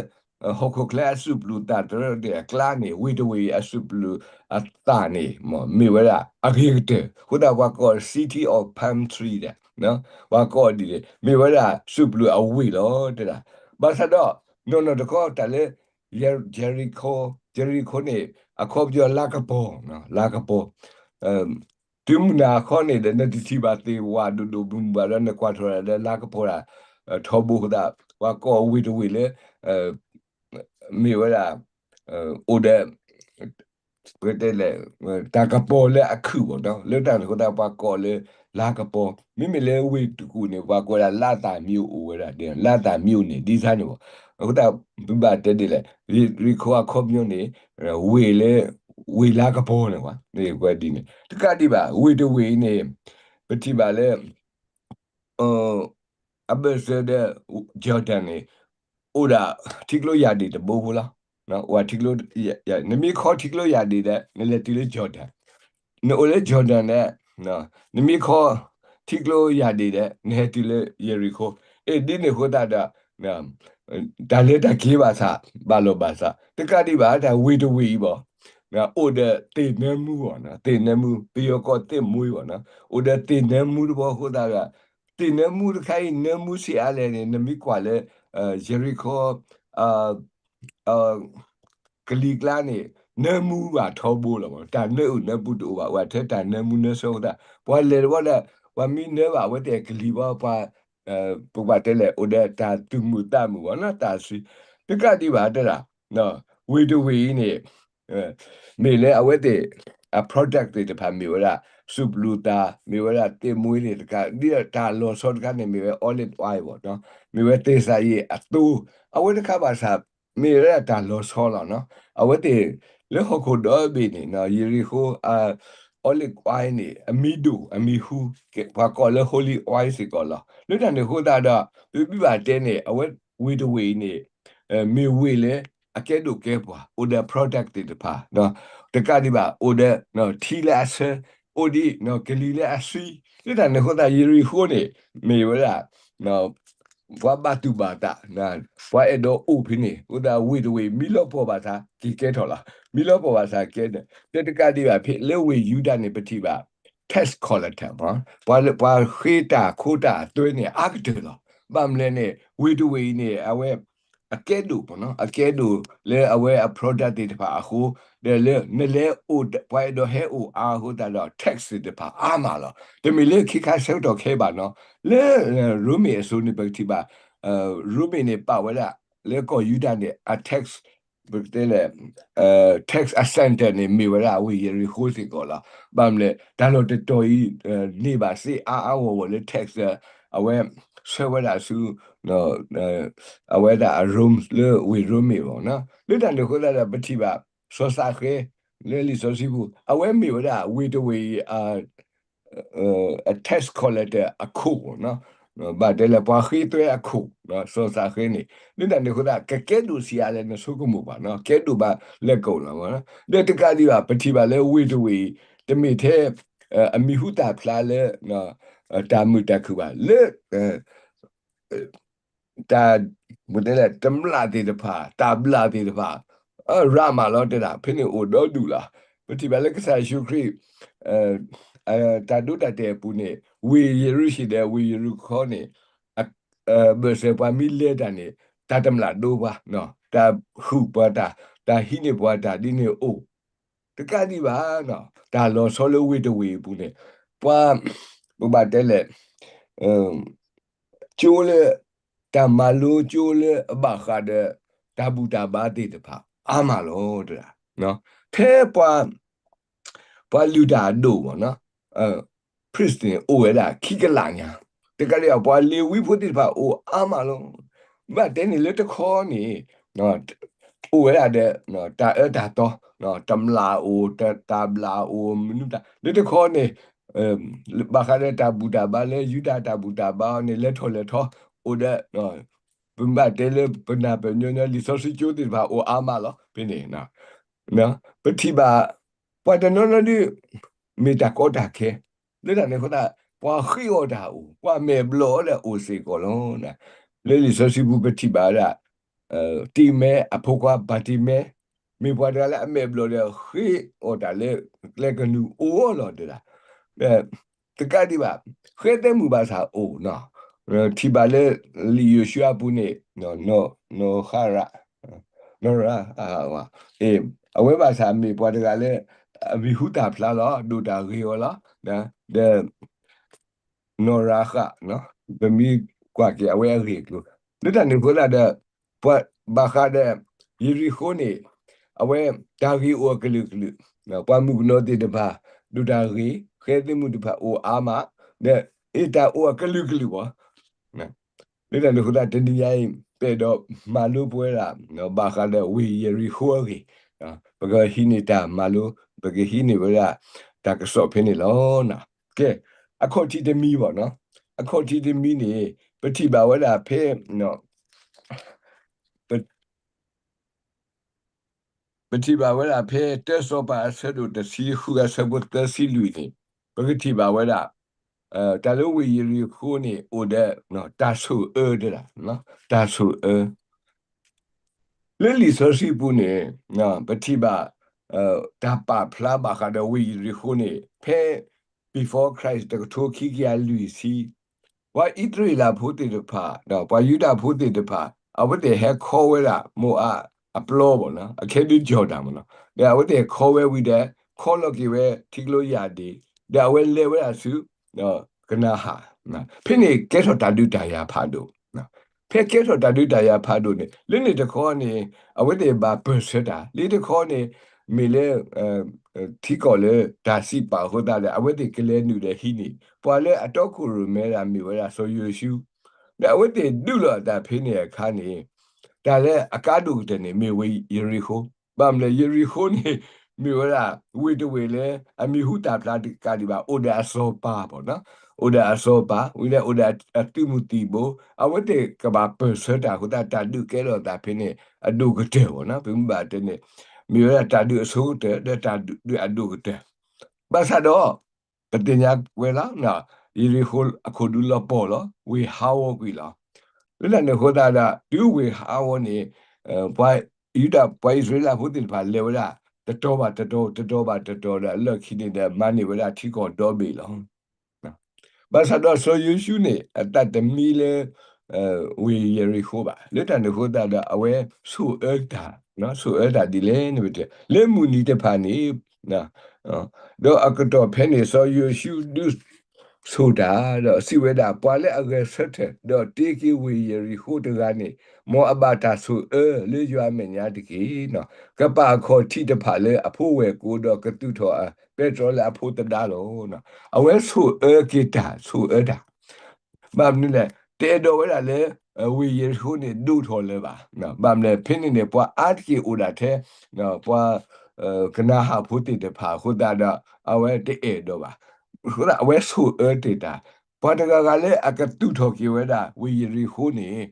ဟီၣ်ခိၣ်ချၢအစူးပလူးသၣ်တရၢသ့ၣ်အကျါန့ၣ် ဝ့ၢ်တဝ့ၢ်အံၤအစူးပလူးအသၣ်န့ၣ် မ့ၢ်ဝဲဒၣ်အဂ့ၤကတၢၢ် အဃိသတးပှၤကိး city of palm tree ဒီး ပှၤကိးဒ်န့ၣ် မ့ၢ်ဝဲဒၣ်စူးပလူးအဝ့ၢ်လီၤ တဲဒၣ် ဘၣ်ဆၣ်ဒီး နီၢ်နီၢ်တခီတၢ်လၢ ယရံၣ်ခိ ယရံၣ်ခိန့ၣ် အခီပညီလါကပီၤ, လါကပီၤ, တုၤမုၢ်နၤခီန့ၣ်ဒီး နတထံၣ်ဘၣ်သ့ၣ်ဝၣ်ဒိၣ်ဒိၣ်မုၢ်မုၢ်ဘၣ်ဒီး နကွၢ်ထီၣ်ဒၣ်လၢလါကပီၤဒၣ် ထီဘိအဃိသတး ပှၤကိးဝ့ၢ်တဝ့ၢ်လၢ မ့ၢ်ဝဲဒၣ် အိၣ်ဒီး ပတဲလဲၣ် တၢ်ကပီၤလၢအခုၣ်ဘၣ်နီၤ, လၢတၢ်န့ၣ်အဃိသတး ပှၤကိးလၢလါကပီၤ, မ့မ့ၢ်လၢဝ့ၢ်တကူၣ်န့ၣ် ပှၤကိးဝဲဒၣ်လါသၣ်မံၤအိၣ်ဝဲဒၣ်, လါသၣ်မံၤအိၣ်န့ၣ် ဒ်ဆါန့ၣ်ဘၣ်. အဃိသတး ပဘၣ်တဲဒ်လဲၣ်, ယရံၣ်ခိၣ်အခီပညီန့ၣ် ဝ့ၢ်လၢ ဝ့ၢ်လါကပီၤန့ၣ်ဘၣ်, ဝဲဒ်န့ၣ် တကးဒံးဘၣ် ဝ့ၢ်တဝ့ၢ်အံၤန့ၣ် ပထံၣ်ဘၣ်လၢ အဘၢၣ်စၢၤဒီး Jordan န့ၣ် အိၣ်ဒၣ်ထံကျိယၢ်ဒ့ၣ်တဘိဖိလီၤ. အိၣ်ထံကျိ, နမ့ၢ်ခီထံကျိယၢ်ဒ့ၣ်ဒီး နလဲၤတုၤလၢ Jordan, နအိၣ်လၢ Jordan ဒီး နမ့ၢ်ခီထံကျိယၢ်ဒ့ၣ်ဒီး နဟဲတုၤလၢယရံၣ်ခိၣ်, အ့ၣ် ဒ်န့ၣ်အဃိသတးဒီး တၢ်လၢတၢ်က့ၤဘၣ်ဆၣ် ဘၣ်လီၤဘၣ်ဆၣ် တကးဒံးဘၣ် တၢ်ဝ့ၢ်တဝ့ၢ်အံၤဘၣ် အိၣ်ဒီးသ့ၣ်နၢမူဘၣ်နီၤ, သ့ၣ်နၢမူ ပယီၤကိးသ့ၣ်မူဘၣ်နီၤ, အိၣ်ဒီးသ့ၣ်နၢမူတဘိအဃိသတးဒီး သ့ၣ်နၢမူတခါအံၤ နၢမူဆံးအါလဲၣ်န့ၣ် နမ့ၢ်ကွၢ်လၢ ယရံၣ်ခိၣ် ကလံၤကျါန့ၣ် နၢမူဘၣ်ထီဘိလီၤ. တၢ်နၢအုၣ်နၢပူတအိၣ်ဘၣ်, အိၣ်ထဲတၢ်နၢမူနၢဆၢအဃိသတး ပှၤလဲၤတဘျီဒီး ပှၤမ့ၢ်နၢဘၣ်အဝဲသ့ၣ်အကလံၤဘၣ် ပှၤ ပကဘၣ်တဲလဲၣ် အိၣ်ဒီးတၢ်သူၣ်မုာ်သးမုာ်ဘၣ်နီၤ, တၢ်ဆံး တကးဒံးဘၣ်တဲဒၣ် ဝ့ၢ်တဝ့ၢ်အံၤန့ၣ် မ့ၢ်လၢအဝဲသ့ၣ် အ product သ့ၣ်တဖၣ်မ့ၢ်ဝဲဒၣ် စူၣ်ပျူၤသၣ် မ့ၢ်ဝဲဒၣ်သ့ၣ်မူသ့ၣ်တခါ ဒ်တၢ်လီၤဆီတခါန့ၣ် မ့ၢ်ဝဲ olive oil ဘၣ်နီၤ, မ့ၢ်ဝဲသ့ၣ်စၤယံးအသိ အဝဲတခါဘၣ်ဆၣ် မ့ၢ်ဝဲဒၣ်တၢ်လီၤဆီလီၤနီၤ, အဝဲသ့ၣ် လၢဟီၣ်ခိၣ်ဒီဘ့ၣ်န့ၣ် ယရံၣ်ခိၣ် olive oil န့ၣ် အမံၤဒိၣ် အမံၤဟူ ပှၤကိးလၢ holy oil စ့ၢ်ကီးလီၤ. လၢတၢ်န့ၣ်အဃိသတးဒီး ပဘၣ်တဲန့ၣ် အဝဲဝ့ၢ်တဝ့ၢ်အံၤန့ၣ် မ့ၢ်ဝ့ၢ်လၢ အကဲဒိၣ်ကဲပှၤ အိၣ်ဒီး product သ့ၣ်တဖၣ် တကးဒံးဘၣ် အိၣ်ဒီး ထံလၢအဆၢ အိၣ်ဒံး ကလံၤလၢအဆံ, လၢတၢ်န့ၣ်အဃိသတး ယရံၣ်ခိၣ်န့ၣ် မ့ၢ်ဝဲဒၣ် ပှၤဘၣ်သူၣ်ဘၣ်သး ပှၤအဲၣ်ဒိးအိၣ်ဖဲန့ၣ် အဃိသတး ဝ့ၢ်တဝ့ၢ် မ့ၢ်လီၤပှီၢ်ဘၣ်ဆၣ် က့ၤကဲထီၣ်လီၤ, မ့ၢ်လီၤပှီၢ်ဘၣ်ဆၣ်ကဲဒီး တကးဒံးဘၣ် ဖဲလၢဝ့ၢ်ယူဒၤန့ၣ် ပထံၣ်ဘၣ် tax collector ပှၤ ပှၤဃ့တၢ်ခိတၢ်အသွဲန့ၣ် အါကတၢၢ်လီၤ. ဘၣ်မနုၤလဲၣ်န့ၣ် ဝ့ၢ်တဝ့ၢ်အံၤန့ၣ် အဝဲ အကဲဒိၣ်မ့ၢ်နီၤ အကဲဒိၣ်လၢအဝဲအ product သ့ၣ်တဖၣ်အဃိ ဒီးလၢနလဲၤအိၣ် ပှၤအဲၣ်ဒိးဟဲအိၣ်အါအဃိသတးဒီး tax သ့ၣ်တဖၣ်အါမးလီၤ. တမ့ၢ်လၢခဲခါဆၢကတီၢ်ခဲဘၣ်နီၤ လၢ ရိမ့ၤအစိၤန့ၣ် ပကထံၣ်ဘၣ် ရိမ့ၤန့ၣ် ပာ်ဝဲဒၣ် လၢကီၢ်ယူဒၤန့ၣ် အ tax ပကတဲလဲၣ် tax အ center န့ၣ် မ့ၢ်ဝဲဒၣ်ဝ့ၢ်ယရံၣ်ခိၣ်စ့ၢ်ကီးလီၤ. ဘၣ်မနုၤလဲၣ် တၢ်လီၢ်တတီၤအံၤ န့ၢ်ဘၣ်စ့ၢ်အါအါဂီၢ်ဂီၢ်လၢ tax အဝဲ ဆှၢဝဲဒၣ်ဆူ အဝဲဒၣ်အ Rome လၢဝ့ၢ်ရိမ့ၤမ့ၢ်နီၤ. လၢတၢ်န့ၣ်အဃိသတးဒီး ပထံၣ်ဘၣ် စီၤစးဃဲ လၢလံာ်စီဆှံပူၤ အဝဲမ့ၢ်ဝဲဒၣ်ဝ့ၢ်တဝ့ၢ်အံၤ အ tax collector အခိၣ်မ့ၢ်နီၤ ဘၣ်တဲလၢပှၤဃ့သွဲအခိၣ် စီၤစးဃဲန့ၣ် လၢတၢ်န့ၣ်အဃိသတး ကကဲဒိၣ်ဆံးအါလဲၣ် နဆိကမိၣ်ဘၣ်နီၤ ကဲဒိၣ်ဘၣ်လဲၤကိာ်လီၤ. ဒီးတကးဒံးဘၣ် ပထံၣ်ဘၣ်လၢဝ့ၢ်တဝ့ၢ်အံၤ တမ့ၢ်ထဲ အမံၤဟူသၣ်ဖျါလၢ တၢ်မုာ်တၢ်ခုၣ်ဘၣ် လၢ တၢ် ပတဲလဲၣ် တမျၢ်သ့ၣ်တဖၣ် တၢ်ဘျၣ်သ့ၣ်တဖၣ် ရၤမးလီၤတဲဒၣ် ဖဲန့ၣ်အိၣ်ဒီဒူၣ်လီၤ. ပထံၣ်ဘၣ်လၢကစၢ်ယ့ၣ်ၡူးခရံာ် တၢ်ဒိတၢ်တဲာ်အပူၤန့ၣ် ဝ့ၢ်ယရူၤၡလ့ၣ်ဒီးဝ့ၢ်ယရံၣ်ခိၣ်န့ၣ် ဘၢၣ်စၢၤပှၤမ့ၢ်လဲၤတၢ်န့ၣ် တၢ်တမျၢ်ဒိပှၤ တၢ်ဃုာ်ပှၤတၢ် တၢ်ဟံးန့ၢ်ပှၤတၢ်ဒ်န့ၣ်အိၣ် တကးဒံးဘၣ် တၢ်လီၤဆီလၢဝ့ၢ်တဝ့ၢ်အပူၤန့ၣ် ပှၤ ပဘၣ်တဲလဲၣ် ကၠိလၢ တၢ်မၤလိကၠိလၢအဘၣ်ဃးဒီး တၢ်ဘူၣ်တၢ်ဘါသ့ၣ်တဖၣ် အါမးလီၤတဲဒၣ်. ဖဲပှၤ ပှၤလုၢ်တၢ်အဒိၣ်မ့ၢ်နီၤ priest န့ၣ် အိၣ်ဝဲဒၣ်ခံကလးညါ တကးဒံးဘၣ် ပှၤလ့ၤဝံဖိသ့ၣ်တဖၣ်အိၣ်အါမးလီၤ. ဘၣ်တဲန့ၣ်လၢတခီန့ၣ် အိၣ်ဝဲဒၣ်ဒီး တၢ်အၢတၢ်သီ တမျၢ်အိၣ် တၢ်ဘျၣ်အိၣ် မနုၤတၢ် လၢတခီန့ၣ် ဘၣ်ဃးဒီးတၢ်ဘူၣ်တၢ်ဘါလၢယူဒၤတၢ်ဘူၣ်တၢ်ဘါအီၤန့ၣ် လဲၤထီၣ်လဲၤထီ အိၣ်ဒီး ပဘၣ်တဲလၢပနၢ်ပၢၢ်ညီညီ လံာ်စီဆှံကၠိသ့ၣ်တဖၣ်အိၣ်အါမးလီၤ ဖဲန့ၣ် ပထံၣ်ဘၣ် ပှၤတနီၤနီၤဒုး မ့ၢ်တၢ်ကီတၢ်ခဲ လၢတၢ်န့ၣ်အဃိသတး ပှၤဃ့အီၣ်တၢ်အိၣ် ပှၤမဲာ်ဘျီၣ်အီၤဒီးအိၣ်စ့ၢ်ကီးလီၤ. လၢလံာ်စီဆှံပူၤပထံၣ်ဘၣ်ဝဲဒၣ် တံၤမဲအဖိခွါဘၣ်တံၤမဲ မ့ၢ်ပှၤတဂၤလၢအမဲာ်ဘျီၣ်ဒီးဃ့အီၣ်တၢ်လၢကျဲကနူၤအိၣ်အီၤလီၤတဲဒၣ်. တကးဒံးဘၣ် ဃဲသဲမုၢ်ဘၣ်ဆၣ်အိၣ်နီၤ ထံၣ်ဘၣ်လၢ လံာ်ယိၤၡူအပူၤန့ၣ် နီၢ်ဟရၣ် နီၢ်ဟရၣ် အ့ အဝဲဘၣ်ဆၣ်မ့ၢ်ပှၤတဂၤလၢ အမံၤဟူသၣ်ဖျါလီၤ, ဒိၣ်တၢ်ဂ့ၤအီၤလီၤ, ဒီး နီၢ်ရၤဃး, ပမ့ၢ်ကွၢ်က့ၤအဝဲအဂ့ၢ်အကျိၤ, လၢတၢ်န့ၣ်အဃိသတးဒီး ပှၤဘၣ်ဃးဒီး ယရံၣ်ဃိန့ၣ် အဝဲတၢ်ဂ့ၢ်အိၣ်အကလုာ်ကလုာ်, ပှၤမုၣ်ကနီၤသ့ၣ်တဖၣ် ဒိၣ်တၢ်ဂ့ၤ, ဃဲသ့ၣ်မုၣ်တဖၣ်အိၣ်အါမး, ဒီးအ့ၣ်တၢ်အိၣ်အကလုာ်ကလုာ်ဘၣ် လၢတၢ်န့ၣ်အဃိသတး တနံၤညါအံၤ ပအဲၣ်ဒိးမၤလိပဝဲဒၣ် ဘၣ်ဃးဒီးဝ့ၢ်ယရံၣ်ဃိအဂ့ၢ်, ပကဟံးန့ၢ်တၢ်မၤလိ, ပကဟံးန့ၢ်ဝဲဒၣ်တၢ်ကစီၣ်ဖဲန့ၣ်လီၤ. ကဲ, အခီၣ်ထံးတမံၤဘၣ်နီၤ, အခီၣ်ထံးတမံၤန့ၣ် ပထံၣ်ဘၣ်ဝဲဒၣ်ဖဲ ပ ပထံၣ်ဘၣ်ဝဲဒၣ်ဖဲတၢစီၤပၤအဆၢဒိၣ်တဆံဃုအဆၢဖိသၢဆံလွံၢ်န့ၣ်, ပကထံၣ်ဘၣ်ဝဲဒၣ် တၢ်လၢဝ့ၢ်ယရံၣ်ဃိန့ၣ် အိၣ်ဒီး တၢ်ဆိၣ်အၢတဒၣ်, တၢ်ဆိၣ်အၢ လၢလံာ်စီဆှံပူၤန့ၣ် ပထံၣ်ဘၣ် တၢ်ပာ်ဖျါဘၣ်ဃးဒီးဝ့ၢ်ယရံၣ်ဃိန့ၣ် ဖဲ before Christ တကထိခံကယၤလွံၢ်ဆံ ပှၤအံၣ်စရ့လးဖိသ့ၣ်တဖၣ် ဒီးပှၤယူဒၤဖိသ့ၣ်တဖၣ် အဝဲသ့ၣ်ဟဲခီဝဲဒၣ်မိၤအၤအပျီဘၣ်နီၤ, အခဲဒုးကၠီၣ်တၢ်မ့ၢ်နီၤ, ဒီးအဝဲသ့ၣ်ခီဝဲဝံၤဒီး ခီလီၤက့ၤဝဲထံကျိယၢ်ဒ့ၣ်, ဒီးအဝဲလဲၤဝဲဒၣ်ဆူ ကနၤအၣ်, ဖဲန့ၣ်ကဲထီၣ်တၢ်ဒုးတၢ်ယၤဖးဒိၣ် ဖဲကဲထီၣ်တၢ်ဒုးတၢ်ယၤဖးဒိၣ်န့ၣ် လၢန့ၣ်တခီန့ၣ် အဝဲသ့ၣ်ဘၣ်ပၢၢ်ဆၢတၢ်, လၢတခီန့ၣ် မ့ၢ်လၢ ထံကီၢ်လၢတၢ်စံးပာ်အဃိသတးဒီး အဝဲသ့ၣ်ကလဲၤနုာ်ဒီးဟံးန့ၢ်, ပှၤလၢအတီခိၣ်ရိၣ်မဲဒၣ်မ့ၢ်ဝဲဒၣ်စီၤယိၤၡူ, ဒီးအဝဲသ့ၣ်ဒုးလိာ်အသးဖဲန့ၣ်အခါန့ၣ် တၢ်လၢအကါဒိၣ်ကတၢၢ်န့ၣ် မ့ၢ်ဝ့ၢ်ယရံၣ်ဃိ, ဘၣ်မနုၤလဲၣ် ယရံၣ်ဃိန့ၣ် မ့ၢ်ဝဲဒၣ် ဝ့ၢ်တဝ့ၢ်လၢ အမံၤဟူသၣ်ဖျါတကးဒံးဘၣ် အိၣ်ဒီးအစီၤပၤဘၣ်နီၤ, အိၣ်ဒီးအစီၤပၤ ဝံၤဒီးအိၣ်ဒီးအသုးမုၢ်သံၣ်ဘိ, အဝဲသ့ၣ်ကဘၣ်ပၢၢ်ဆၢတၢ်အဃိသတး တၢ်ဒုးကဲထီၣ်အသးဖဲန့ၣ် အဒိၣ်ကတၢၢ်ဘၣ်နီၤ, ပမ့ၢ်ဘၣ်တဲန့ၣ် မ့ၢ်ဝဲဒၣ်တၢ်ဒုးအဆိကတၢၢ် ဒီးတၢ်ဒုးအဒိၣ်ကတၢၢ်, ဘၣ်ဆၣ်ဒီး ပသ့ၣ်ညါဝဲလီၤ, ယရံၣ်ဃိအခိၣ်ဒူလီၤပှီၢ်လီၤ, ဝ့ၢ်ဟးဂီၤကွံာ်လီၤ. လၢတၢ်န့ၣ်အဃိသတးဒီး တုၤဝ့ၢ်ဟးဂီၤန့ၣ် ပှၤယူဒၤ ပှၤအံၣ်စရ့လးဖိသ့ၣ်တဖၣ်လဲၤဝဲဒၣ် တတီၤဘၣ်တတီၤ တတီၤဘၣ်တတီၤဒီး လၢခံန့ၣ်ဒီး မၤန့ၢ်ဝဲဒၣ်ထံကီၢ်ဒီဘ့ၣ်လီၤ. ဘၣ်ဆၣ်ဒီးစီၤယိၤၡူန့ၣ် အသးတမံလၢ ဝ့ၢ်ယရံၣ်ဃိဘၣ်. လၢတၢ်န့ၣ်အဃိသတးဒီး အဝဲဆိၣ်အၢတၢ်, ဆိၣ်အၢတၢ်ဒ်လဲၣ်န့ၣ် လၢမုၢ်နံၤတဖၣ်န့ၣ် ဒီးအကတီၢ်ဖဲန့ၣ် စီၤယိၤၡူဒုးဆိၣ်တၢ် ဒီးစံးဝဲဒၣ်, ပှၤလၢအဂဲၤဆၢထၢၣ် ဒီးတ့က့ၤဝ့ၢ်ယရံၣ်ဃိတဂၤန့ၣ်, မ်အဘၣ်တၢ်ဆိၣ်အၢလၢယွၤအမဲာ်ညါတက့ၢ်. ကပာ်အခီၣ်ထံးတဖၣ်လၢအဖိဝဲၢ်ကိာ် ဒီးကသူၣ်ထီၣ်အပဲတြီလၢအဖိသဒါလီၤ. အဝဲဆိၣ်အၢက့ၤတၢ် ဆိၣ်အၢတၢ် ဘၣ်မနုၤလဲၣ်, တအဲၣ်ဒိးဝဲဒၣ်လၢ ဝ့ၢ်ယရံၣ်ဃိန့ၣ်ဒိၣ်ထီၣ်လၢၤဘၣ်. ဘၣ်မနုၤလဲၣ်, ဖဲန့ၣ်န့ၣ် ပှၤအါတက့ၢ်အိၣ်ဒၣ်ထဲ ပှၤ ကနၤအၣ်ဖိသ့ၣ်တဖၣ်အဃိသတးဒီး အဝဲတအဲၣ်ဒိးဘၣ်. အဃိသတး အဝဲဆိၣ်အၢတ့ၢ်တၢ်, ပှၤတဂၤဂၤလၢအကသူၣ်ထီၣ်က့ၤဝဲဒၣ် ဝ့ၢ်ယရံၣ်ဃိန့ၣ်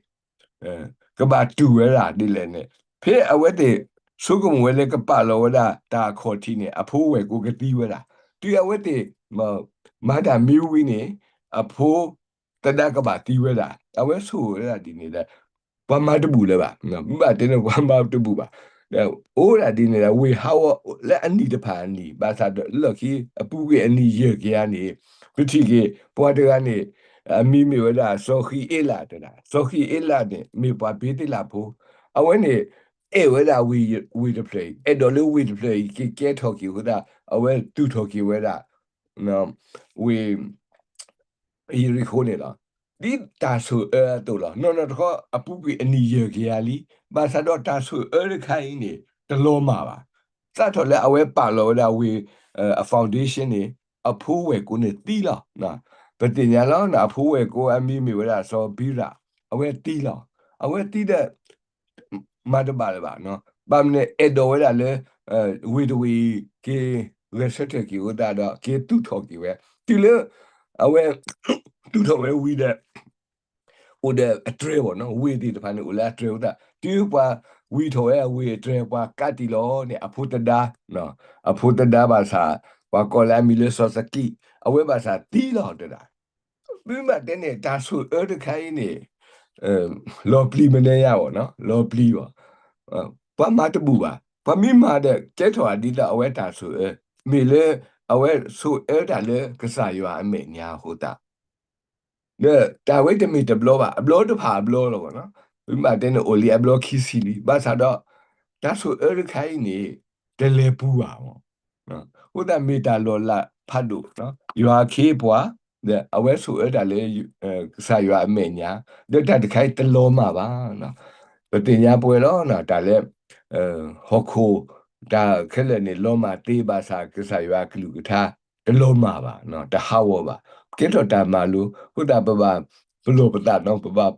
ကဘၣ်တူၢ်ဝဲဒၣ်ဒ်လဲၣ်န့ၣ်, ဖဲအဝဲသ့ၣ်ဆိကမိၣ်ဝဲလၢကပာ်လီၤဝဲဒၣ်တၢ်အခီၣ်ထံးန့ၣ် အဖိဝဲၢ်ကိာ်ကသံဝဲဒၣ်, တုၤအဝဲသ့ၣ် မၤတၢ်မ့ၢ်ဝံၤန့ၣ် အဖိသဒါကဘၣ်သံဝဲဒၣ်, အဝဲဆိၣ်ဝဲဒၣ်ဒ်န့ၣ်ဒီး ပှၤမၤတဘူၣ်လၢၤဘၣ်. မ့ၢ်ဘၣ်တဲန့ၣ် ပှၤမၤတဘူၣ်ဘၣ်. အိၣ်ဒၣ်ဒ်န့ၣ်ဒီး ဝ့ၢ်ဟးဂီၤလၢအနံၣ်တဖၣ်အနံၣ် ဘၣ်ဆၣ်ဒီးလီၢ်ခံ အပူၤကွံာ်အနံၣ်ယဲၢ်ကယၤန့ၣ် ပထံၣ်က့ၤ ပှၤတဂၤန့ၣ် အမံၤမ့ၢ်ဝဲဒၣ် စီၤဃံအ့လးတဒၣ်, စီၤဃံအ့လးန့ၣ် မ့ၢ်ပှၤဘ့ၤသ့လးဖိ, အဝဲန့ၣ် အဲၣ်ဝဲဒၣ်ဝ့ၢ်တဖျၢၣ်အံၤ, အဲၣ်ဒိးလၢဝ့ၢ်တဖျၢၣ်အံၤ ကကဲထီၣ်က့ၤအဃိသတး အဝဲသူၣ်ထီၣ်က့ၤဝဲဒၣ် ဝ့ၢ် ယရံၣ်ဃိန့ၣ်လီၤ. ဒ်တၢ်ဆိၣ်အၢအသိးလီၤ. နီၢ်နီၢ်တခီ အပူၤကွံာ်အနံၣ်ယဲၢ်ကယၤလံ, ဘၣ်ဆၣ်ဒီးတၢ်ဆိၣ်အၢတခါအံၤန့ၣ် တလီၤမၢ်ဘၣ်. စးထီၣ်လၢအဝဲပာ်လီၤဝဲဒၣ်ဝ့ၢ် အ foundation န့ၣ် အဖိဝဲၢ်ကိာ်န့ၣ်သံလီၤ. ပသ့ၣ်ညါလီၤ အဖိဝဲၢ်ကိာ်အမံၤမ့ၢ်ဝဲဒၣ်စီၤဘံရၣ်, အဝဲသံလီၤ. အဝဲသံဒီး မၤတဘၣ်လၢၤဘၣ်. ဘၣ်မနုၤ အဲၣ်ဒိးဝဲဒၣ်လၢ ဝ့ၢ်တဝ့ၢ်အံၤ က့ၤဂဲၤဆၢထၢၣ်က့ၤအဃိသတးဒီး က့ၤသူၣ်ထီၣ်က့ၤဝဲ, တုၤလၢ အဝဲ သူၣ်ထီၣ်ဝဲဝံၤဒီး အိၣ်ဒီးအတြဲၤဘၣ်နီၤ, ဝ့ၢ်သ့ၣ်တဖၣ်န့ၣ် အိၣ်လၢအတြဲၤအဃိသတး တုၤပှၤဝံၤထီၣ်ဝဲအဝ့ၢ်အတြဲၤ ပှၤကးတံာ်လီၤန့ၣ် အဖိသဒါ, အဖိသဒါဘၣ်ဆၣ် ပှၤကိးလၢအမံၤလၢစီၤစကံး, အဝဲဘၣ်ဆၣ်သံလီၤတဒၣ်. မ့ၢ်ဘၣ်တဲန့ၣ် တၢ်ဆိၣ်အၢတခါအံၤန့ၣ် လီၤပျံၤမနုၤယါဘၣ်နီၤ, လီၤပျံၤဘၣ်. ပှၤမၤတဘူၣ်ဘၣ်. ပှၤမ့ၢ်မၤဒီး ကဲထီၣ်ဒ်သိးအဝဲတၢ်ဆိၣ်အၢ, မ့ၢ်လၢ အဝဲဆိၣ်အၢတၢ်လၢကစၢ်ယွၤအမဲာ်ညါအဃိသတး ဒီးတၢ်ဝဲတမ့ၢ်တဘျီဘၣ်, အဘျီတဖၣ်အဘျီလီၤဘၣ်နီၤ. မ့ၢ်ဘၣ်တဲန့ၣ် အိၣ်လံအဘျီခံဆံလံ. ဘၣ်ဆၣ်ဒီး တၢ်ဆိၣ်အၢတခါအံၤန့ၣ် တလဲၤပူၤဘၣ်မး. အဃိသတးမ့ၢ်တၢ်လီၤလးဖးဒိၣ်, ယွၤအခ့အပှၤ, ဒီးအဝဲဆိၣ်အၢတၢ်လၢ ကစၢ်ယွၤအမဲာ်ညါ, ဒီးတၢ်တခါအံၤတလီၤမၢ်ဘၣ်. ပသ့ၣ်ညါပှဲၤလီၤ တၢ်လၢ ဟီၣ်ခိၣ်တၢ်ခဲလၢာ်န့ၣ် လီၤမၢ်သ့ဘၣ်ဆၣ် ကစၢ်ယွၤအကလုၢ်ကထါ တလီၤမၢ်ဘၣ်, တဟးဂီၤဘၣ်. ကဲထီၣ်တၢ်မၤလိ, အဃိသတးပဘၣ်ပလီၢ်ပသးနီၤ, ပဘၣ်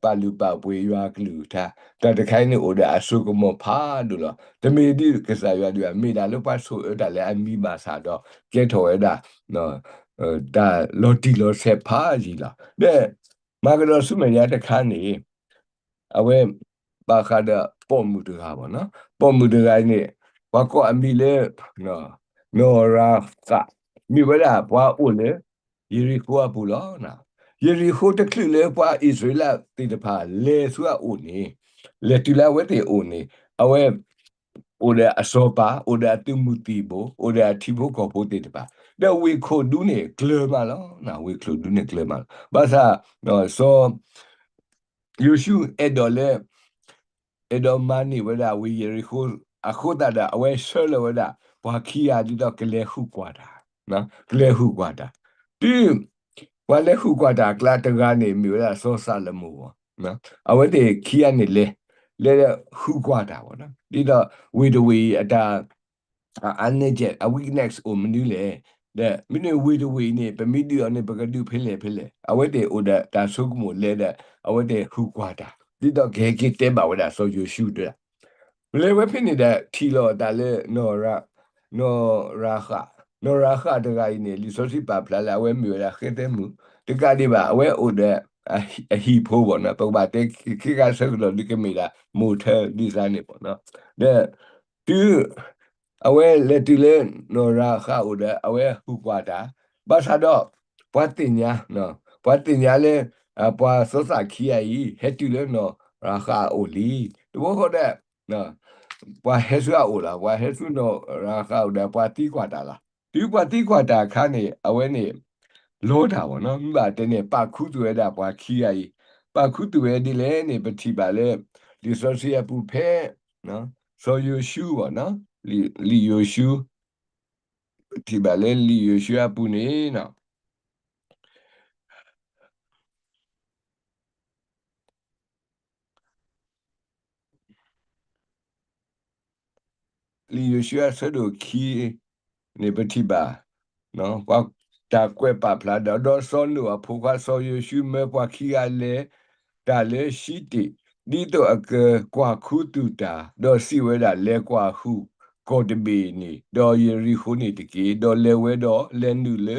ပာ်လုၢ်ပာ်ပှ့ၤယွၤအကလုၢ်ကထါ, တၢ်တခါအံၤန့ၣ်အိၣ်ဒီးအစိကမီၤဖးဒိၣ်လီၤ. တမ့ၢ်ဒ်ကစၢ်ယွၤဒ်ဘၣ်, မ့ၢ်ဒၣ်လၢပှၤဆိၣ်အၢတၢ်လၢအမံၤဘၣ်ဆၣ်ဒီး ကဲထီၣ်ဝဲဒၣ် တၢ်လီၤတံၢ်လီၤဆဲးဖးယံာ်လီၤ. ဒီး မၤကဒီးဆူမဲာ်ညါတခါန့ၣ် အဝဲ ဘၣ်ဃးဒီးပိာ်မုၣ်တဂၤဘၣ်နီၤ, ပိာ်မုၣ်တဂၤန့ၣ် ပှၤကိးအမံၤလၢ နီၢ်ရၤဃး, မ့ၢ်ဝဲဒၣ်ပှၤအိၣ်လၢ ယရံၣ်ဃိအပူၤလီၤ. ယရံၣ်ဃိတချုးလၢပှၤအံၣ်စရ့လးသ့ၣ်တဖၣ်လဲၤဆူအအိၣ်န့ၣ်, လဲၤတုၤလၢအဝဲသ့ၣ်အအိၣ်န့ၣ် အဝဲ အိၣ်ဒီးအစီၤပၤ, အိၣ်ဒီးအသုးမုၢ်သံၣ်ဘိ, အိၣ်ဒီးအထံဖိကီၢ်ဖိသ့ၣ်တဖၣ်, ဒီးဝ့ၢ်ခိၣ်ဒူန့ၣ်ကျၢၤမးလီၤ. ဝ့ၢ်ခိၣ်ဒူန့ၣ်ကျၢၤမးလီၤ. ဘၣ်ဆၣ် စီၤ ယိၤၡူအဲၣ်ဒိးလၢ အဲၣ်ဒိးမၤန့ၢ်ဝဲဒၣ်ဝ့ၢ်ယရံၣ်ဃိ အဃိသတးဒီး အဝဲဆှၢလီၤဝဲဒၣ် ပှၤခံဂၤဒ်သိးကလဲၤဟူးကွၢ်တၢ်, ကလဲၤဟူးကွၢ်တၢ်, တုၤ ပှၤလဲၤဟူးကွၢ်တၢ်အကျါတဂၤန့ၣ် မ့ၢ်ဝဲဒၣ်စီၤၡၤလမိၣ်ဘၣ်. အဝဲသ့ၣ်ခံဂၤန့ၣ်လဲၤ, လဲၤဟူးကွၢ်တၢ်ဘၣ်နီၤ, ဒ်သိးဝ့ၢ်တဝ့ၢ်အတၢ် အ အ အ weakness အိၣ်မနုၤလဲၣ်, ဒီးမ့မ့ၢ်ဝ့ၢ်တဝ့ၢ်အံၤန့ၣ် ပမ့ၢ်ဒုးအီၤန့ၣ် ပကဒုးဖဲလဲၣ်ဖဲလဲၣ်, အဝဲသ့ၣ်အိၣ်ဒီးတၢ်ဆိကမိၣ်လဲၤဒီး အဝဲသ့ၣ်ဟူးကွၢ်တၢ်, ဒ်သိးကဟဲက့ၤတဲဘၣ်ဝဲဒၣ်စီၤယိၤၡူဒီး လဲၤဝဲဖဲန့ၣ်ဒီး ထံၣ်လိာ်အသးလၢ နီၢ်ရၤဃး, နီၢ်ရၤဃးတဂၤအံၤန့ၣ် လံာ်စီဆှံပာ်ဖျါလၢအဝဲမ့ၢ်ဝဲဒၣ်ဃဲသဲမုၣ်, တကးဒံးဘၣ် အဝဲအိၣ်ဒီး အဟံၣ်ဖိဘၣ်နီၤ, ပကဘၣ်တဲခ့ခါဆၢကတီၢ်ဒုးကမ့ၢ်ဒၣ် မိၢ်ထၢဒ်န့ၣ်ဘၣ်နီၤ, ဒီး တုၤ အဝဲလဲၤတုၤလၢ နီၢ်ရၤဃးအအိၣ်ဒီး အဝဲဟူးကွၢ်တၢ်, ဘၣ်ဆၣ်ဒီး ပှၤသ့ၣ်ညါ, ပှၤသ့ၣ်ညါလၢ ပှၤစီၤၡၤခံဂၤအံၤ ဟဲတုၤလၢနီၢ်ရၤဃးအအိၣ်လံ. တဘျီဃီဒီး ပှၤဟဲဆူအအိၣ်လီၤ, ပှၤဟဲဆူနီၢ်ရၤဃးအအိၣ်ဒီး ပှၤသံကွၢ်တၢ်လီၤ. တုၤပှၤသံကွၢ်တၢ်အခါန့ၣ် အဝဲန့ၣ် လီတၢ်ဘၣ်နီၤ, မ့ၢ်ဘၣ်တဲန့ၣ် ပာ်ခူသူၣ်ဝဲဒၣ်ပှၤခံဂၤအံၤ, ပာ်ခူသူၣ်ဝဲဒ်လဲၣ်န့ၣ် ပထံၣ်ဘၣ်လၢ လံာ်စီဆှံအပူၤဖဲ စီၤယိၤၡူဘၣ်နီၤ, လံာ်ယိၤၡူ, ပထံၣ်ဘၣ်လၢလံာ်ယိၤၡူအပူၤန့ၣ် လံာ်ယိၤၡူအဆၢဒိၣ်ခံန့ၣ် ပထံၣ်ဘၣ် ပှၤတၢ်ကွဲးပာ်ဖျါဒီး, ဒီးစီၤနိၣ်အဖိခွါစီၤယိၤၡူမၢပှၤခံဂၤလဲၤတၢ်လၢၡံတ့ၣ်, ဒ်သိးအကကွၢ်ခူသူၣ်တၢ်, ဒီးစံးဝဲဒၣ်, လဲၤကွၢ်ဟူးကီၢ်တဘ့ၣ်န့ၣ်, ဒီးယရံၣ်ဃိန့ၣ်တက့ၢ်. ဒီးလဲၤဝဲဒီးလဲၤနုာ်လၢ